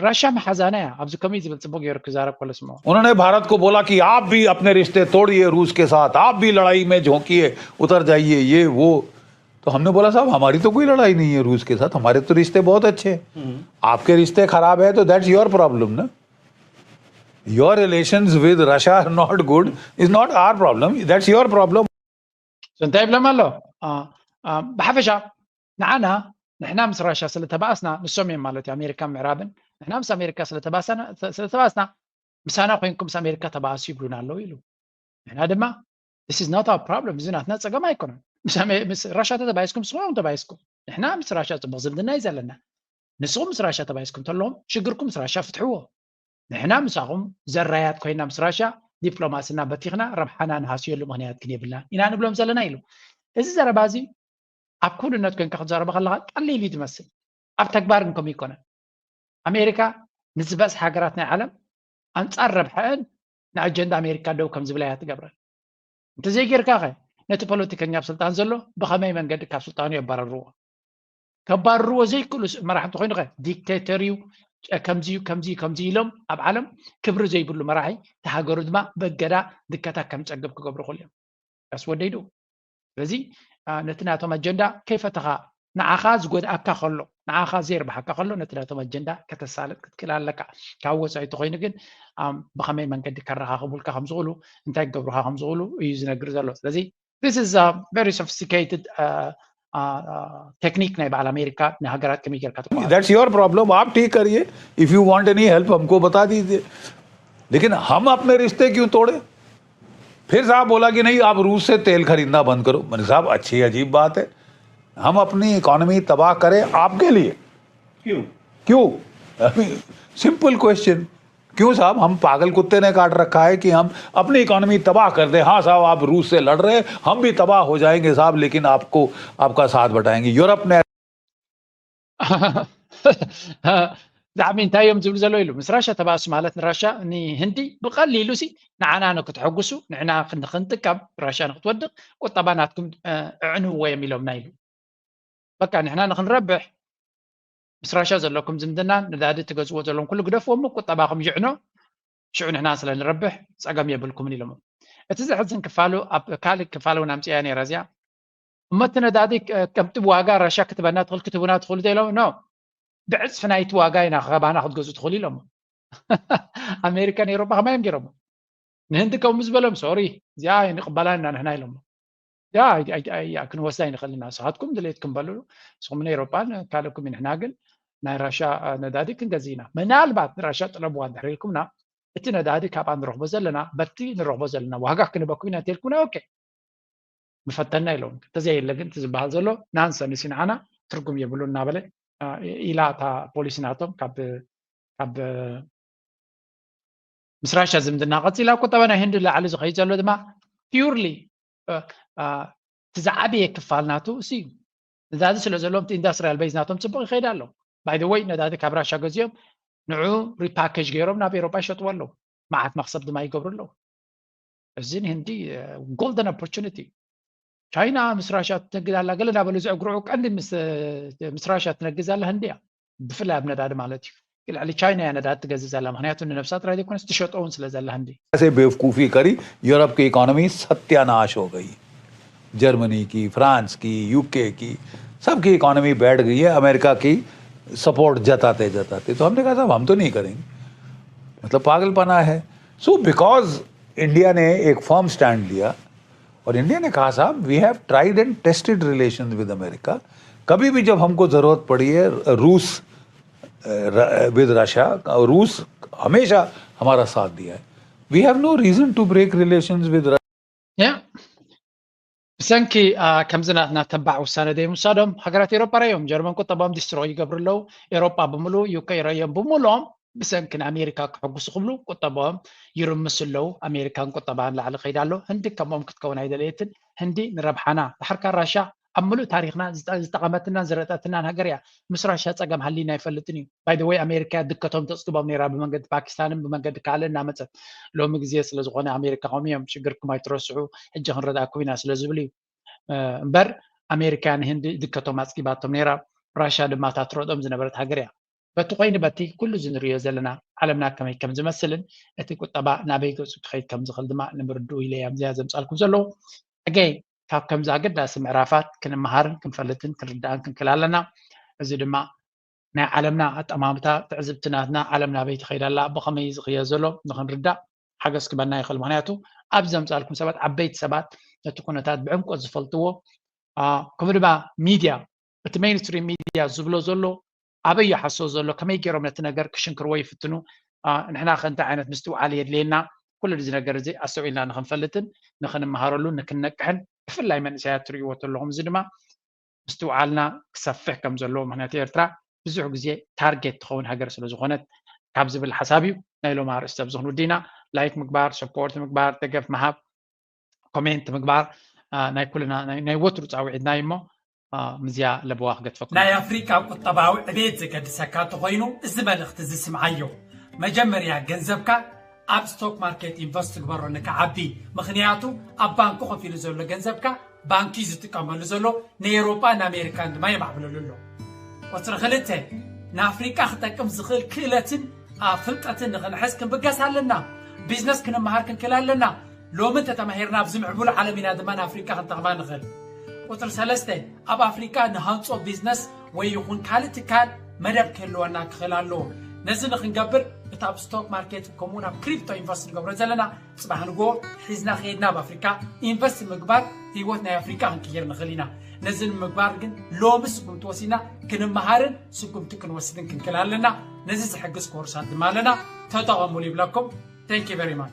ራሻ መሓዛና እያ። ኣብዚ ከምኡ ዝብል ፅቡቅ ገይሩ ክዛረብ ከሎ ስምዖ። उन्होंने भारत को बोला कि आप भी अपने रिश्ते तोड़िए रूस के साथ, आप भी लड़ाई में झोंकिए, उतर जाइए, ये वो। तो हमने बोला साहब हमारी तो कोई लड़ाई नहीं है रूस के साथ, हमारे तो रिश्ते बहुत अच्छे हैं। आपके रिश्ते खराब है तो that's your problem ना। Your relations with Russia are not good, is not our problem, that's your problem. እንታይ ይብሎም ኣሎ? ብሓፈሻ ንዓና ንሕና ምስ ራሻ ስለተባኣስና ንሶም እዮም ማለት እዩ ኣሜሪካን ምዕራብን ንሕና ምስ ኣሜሪካ ስለተባእስና ምሳና ኮይንኩም ምስ ኣሜሪካ ተባኣሱ ይብሉና ኣለዉ ኢሉ። ንሕና ድማ this is not our problem፣ እዚ ናትና ፀገም ኣይኮነን። ምስ ራሻ ተተባይስኩም ንስኹም ተባይስኩም፣ ንሕና ምስ ራሻ ፅቡቅ ዝምድና እዩ ዘለና። ንስኹም ምስ ራሻ ተባይስኩም ተለኹም ሽግርኩም ምስ ራሻ ፍትሕዎ። ንሕና ምሳኹም ዘራያት ኮይና ምስ ራሻ ዲፕሎማስና በቲኽና ረብሓና ንሃስየሉ ምክንያት ግን የብልና ኢና ንብሎም ዘለና ኢሉ። እዚ ዘረባ እዚ ኣብ ክውንነት ኮይንካ ክትዛረቦ ከለካ ቀሊል እዩ ዝመስል፣ ኣብ ተግባር ግን ከምኡ ይኮነን። ኣሜሪካ ንዝበዝሕ ሃገራት ናይ ዓለም ኣንጻር ረብሐአን ንኣጀንዳ ኣሜሪካ ደው ከም ዝብላ እያ ትገብረን። እንተዘይጌርካ ከ ነቲ ፖለቲከኛ ኣብ ስልጣን ዘሎ ብኸመይ መንገዲ ካብ ስልጣኑ የባረርዎ? ከባርርዎ ዘይክእሉ መራሕ እንተኮይኑ ከ ዲክቴተር እዩ፣ ከምዚ እዩ ከምዚ እዩ ከምዚ ኢሎም ኣብ ዓለም ክብሪ ዘይብሉ መራሒ እቲ ሃገሩ ድማ በገዳ ድከታ ከም ፀግብ ክገብሩ ክእሉ እዮም። That's what they do። ስለዚ ነቲ ናቶም ኣጀንዳ ከይፈተኻ ንዓኻ ዝጎድኣካ ከሎ ንዓኻ ዘይርብሓካ ከሎ ነቲ ናቶም ኣጀንዳ ከተሳልጥ ክትክእል ኣለካ። ካብ ወፃኢ ተኮይኑ ግን ብከመይ መንገዲ ከረኻኽቡልካ ከምዝኽእሉ እንታይ ክገብሩካ ከምዝኽእሉ እዩ ዝነግር ዘሎ። ስለዚ this is a very sophisticated technique ናይ በዓል ኣሜሪካ ንሃገራት ከመይ ጌርካ ትቋ That's your problem. आप ठीक करिए. If you want any help, हमको बता दीजिए. लेकिन हम अपने रिश्ते क्यों तोड़े? फिर साहब बोला कि नहीं, आप रूस से तेल खरीदना बंद करो. मैंने, साहब, अच्छी अजीब बात है. हम अपनी इकोनॉमी तबाह करें आपके लिए? क्यों? क्यों? Simple question. क्यों साहब, हम पागल कुत्ते ने काट रखा है कि हम अपनी इकोनॉमी तबाह कर दें? हाँ साहब, आप रूस से लड़ रहे हैं, हम भी तबाह हो जाएंगे साहब, लेकिन आपको, आपका साथ बटाएंगे. यूरोप ने ብጣዕሚ እንታይ እዮም ዝብሉ ዘለዉ ኢሉ ምስ ራሻ ተባእሱ ማለት ንራሻ ንህንዲ ብቐሊሉ ሲ ንዓና ንክትሐጉሱ ንዕና ንክንጥቀም ራሻ ንክትወድቕ ቁጠባ ናትኩም እዕንዎ እዮም ኢሎምና ኢሉ። በቃ ንሕና ንክንረብሕ ምስ ራሻ ዘለኩም ዝምድና ነዳዲ ትገዝዎ ዘለኩም ኩሉ ግደፍዎ እሞ ቁጠባኩም ይዕኖ ሽዑ ንሕና ስለ ንረብሕ ፀገም የብልኩምን ኢሎሞ። እቲ ዘሕዝን ክፋሉ ኣብ ካልእ ክፋል እውን ኣምፅያ ነይራ እዚኣ እሞ እቲ ነዳዲ ከምቲ ዋጋ ራሻ ክትበና ትኽእል ክትቡና ትኽእሉ ኢሎም ኖ ብዕፅፊ ናይቲ ዋጋ ኢና ከባና ክትገዙ ትኽእሉ ኢሎሞ። ኣሜሪካን ኤሮፓ ከማይ እዮም ገይሮሞ። ንህንዲ ከምኡ ዝበሎም ሶሪ እዚኣ ኣይንቕበላን ኢና ንሕና ኢሎሞ። ያ ክንወስዳ ኣይንኽእል ኢና። ንስኻትኩም ድሌትኩም በሉ ንስኹም ንኤሮፓን ካልእኩም ንሕና ግን ናይ ራሻ ነዳዲ ክንገዝእ ኢና። ምናልባት ንራሻ ጥለብዋ እንድሕር ኢልኩምና እቲ ነዳዲ ካብኣ ንረኽቦ ዘለና በቲ ንረኽቦ ዘለና ዋጋ ክንበኩም ኢና እንተልኩምና ኦኬ ምፈተና ኢሎም እንተዘየለ ግን እቲ ዝበሃል ዘሎ ናንሰንስ ንዓና ትርጉም የብሉ እናበለ ኢላ እታ ፖሊሲ ናቶም ካብ ካብ ምስ ራሻ ዝምድና ቀፂላ ቁጠባ ናይ ህንዲ ላዕሊ ዝኸይድ ዘሎ ድማ ፒርሊ እቲ ዝዓበየ ክፋል ናቱ እሱ እዩ። ነዳዲ ስለ ዘለዎም እቲ ኢንዳስትሪያል ቤዝ ናቶም ፅቡቅ ይኸይድ ኣሎ። ባይ ወይ ነዳዲ ካብ ራሻ ገዚኦም ንዑ ሪፓኬጅ ገይሮም ናብ ኤሮጳ ይሸጥዎ ኣለዉ። መዓት መክሰብ ድማ ይገብሩ ኣለዉ። እዚ ንህንዲ ጎልደን ኦፖርቹኒቲ። ቻይና ምስ ራሻ ትነግድ ኣላ ገለ እናበሉ ዘዕግርዑ ቀንዲ ምስ ራሻ ትነግዝ ኣላ ህንዲ እያ። ብፍላይ ኣብ ነዳዲ ማለት እዩ። ልዕሊ ቻይና እያ ነዳዲ ትገዝእ ዘላ ምክንያቱ ንነብሳ ጥራይ ዘይኮነስ ትሸጦ እውን ስለ ዘላ ህንዲ። ऐसे बेवकूफ़ी करी, यूरोप की इकोनॉमी सत्यानाश हो गई. जर्मनी की, फ्रांस की, यूके की, सबकी इकोनॉमी बैठ गई है अमेरिका की सपोर्ट जताते जताते. तो हमने कहा साहब हम तो नहीं करेंगे, मतलब पागलपना है. सो बिकॉज इंडिया ने एक फर्म स्टैंड लिया और इंडिया ने कहा साहब we have tried and tested relations with America, कभी भी जब हमको जरूरत पड़ी है रूस विद रशिया, रूस हमेशा हमारा साथ दिया है. We have no reason to break relations with Russia. ብሰንኪ ከምዚ ናትና ተባዕ ውሳነ ደይ ምውሳዶም ሃገራት ኤሮጳ ረዮም ጀርመን ቁጠባም ዲስትሮ ይገብሩ ኣለዉ። ኤሮጳ ብምሉ ዩከ ረዮም ብምሎም ብሰንኪ ንኣሜሪካ ክሕጉሱ ክብሉ ቁጠባኦም ይርምሱ ኣለዉ። ኣሜሪካን ቁጠባን ላዕሊ ከይዳ ኣሎ። ህንዲ ከምኦም ክትከውን ኣይደለየትን። ህንዲ ንረብሓና ድሓርካ ራሻ ኣብ ምሉእ ታሪክና ዝጠቀመትናን ዝረጠትናን ሃገር እያ። ምስ ራሻ ፀገም ሃሊና ኣይፈልጥን እዩ። ባይ ወይ ኣሜሪካ ድከቶም ተፅግቦም ነይራ ብመንገዲ ፓኪስታንን ብመንገዲ ካልእ እናመፀት ሎሚ ግዜ ስለዝኮነ ኣሜሪካ ከምኡ እዮም ሽግርኩም ኣይትረስዑ ሕጂ ክንረዳእኩም ኢና ስለዝብል እዩ። እምበር ኣሜሪካ ንህንዲ ድከቶም ኣፅጊባቶም ነይራ። ራሻ ድማ እታ ትረጦም ዝነበረት ሃገር እያ። በቲ ኮይኑ በቲ ኩሉ እዚ ንሪኦ ዘለና ዓለምና ከመይ ከም ዝመስልን እቲ ቁጠባ ናበይ ገፁ ክኸይድ ከም ዝኽእል ድማ ንምርድኡ ኢለ እያ እዚኣ ዘምፃልኩም ዘለዉ። ሕገይ ካብ ከምዚ ኣገዳሲ ምዕራፋት ክንመሃርን ክንፈልጥን ክንርዳእን ክንክእል ኣለና። እዚ ድማ ናይ ዓለምና ኣጠማምታ ትዕዝብቲ ናትና ዓለም ናበይ ትኸይድ ኣላ ብኸመይ ዝኽየ ዘሎ ንክንርዳእ ሓገዝ ክበና ይኽእል። ምክንያቱ ኣብ ዘምፃልኩም ሰባት ዓበይቲ ሰባት ነቲ ኩነታት ብዕምቆት ዝፈልጥዎ ከምኡ ድማ ሚድያ እቲ mainstream media ዝብሎ ዘሎ ኣበይ ይሓሶ ዘሎ፣ ከመይ ገይሮም ነቲ ነገር ክሽንክርዎ ይፍትኑ፣ ንሕና ከ እንታይ ዓይነት ምስትውዓል የድልየና፣ ኩሉ እዚ ነገር እዚ ኣስተውዒልና ንክንፈልጥን ንክንመሃረሉ ንክንነቅሕን፣ ብፍላይ መንእሰያት ትርእይዎ ዘለኹም እዚ ድማ ምስትውዓልና ክሰፍሕ ከም ዘለዎ። ምክንያቱ ኤርትራ ብዙሕ ግዜ ታርጌት ትኸውን ሃገር ስለ ዝኾነት ካብ ዝብል ሓሳብ እዩ ናይ ሎም ኣርእስቲ ኣብዚ ክንውድእ ኢና። ላይክ ምግባር፣ ሰፖርት ምግባር፣ ደገፍ ምሃብ፣ ኮሜንት ምግባር ናይ ኩልና ናይ ወትሩ ፃውዒትና እዩ እሞ ምዝያ ለበዋ ክገድፈኩም። ናይ ኣፍሪቃ ቁጠባዊ ዕቤት ዘገድሰካ እንተኾይኑ እዚ መልእኽቲ እዚ ስምዓዮ። መጀመርያ ገንዘብካ ኣብ ስቶክ ማርኬት ኢንቨስት ትግበሮ ንክዓቢ። ምኽንያቱ ኣብ ባንኪ ኮፍ ኢሉ ዘሎ ገንዘብካ ባንኪ ዝጥቀመሉ ዘሎ ንኤውሮጳ ንኣሜሪካን ድማ የማዕብለሉ ኣሎ። ቁፅሪ ክልተ ንኣፍሪቃ ክጠቅም ዝኽእል ክእለትን ፍልጠትን ንኽንሕዝ ክንብገስ ኣለና። ቢዝነስ ክንመሃር ክንክእል ኣለና። ሎሚ እንተተማሂርና ኣብዚ ምዕቡል ዓለም ኢና ድማ ንኣፍሪቃ ክንጠቕማ ንኽእል። ቁፅሪ ሰለስተ ኣብ ኣፍሪቃ ንሃንፆ ቢዝነስ ወይ ይኹን ካልእ ትካል መደብ ክህልወና ክኽእል ኣለዎ። ነዚ ንክንገብር እቲ ኣብ ስቶክ ማርኬት ከምኡውን ኣብ ክሪፕቶ ኢንቨስት ንገብሮ ዘለና ፅባሕ ንግሆ ሒዝና ከይድና ኣብ ኣፍሪካ ኢንቨስት ምግባር ህይወት ናይ ኣፍሪካ ክንቅይር ንኽእል ኢና። ነዚ ንምግባር ግን ሎሚ ስጉምቲ ወሲድና ክንመሃርን ስጉምቲ ክንወስድን ክንክእል ኣለና። ነዚ ዝሕግዝ ኮርሳት ድማ ኣለና። ተጠቐሙሉ ይብለኩም። Thank you very much.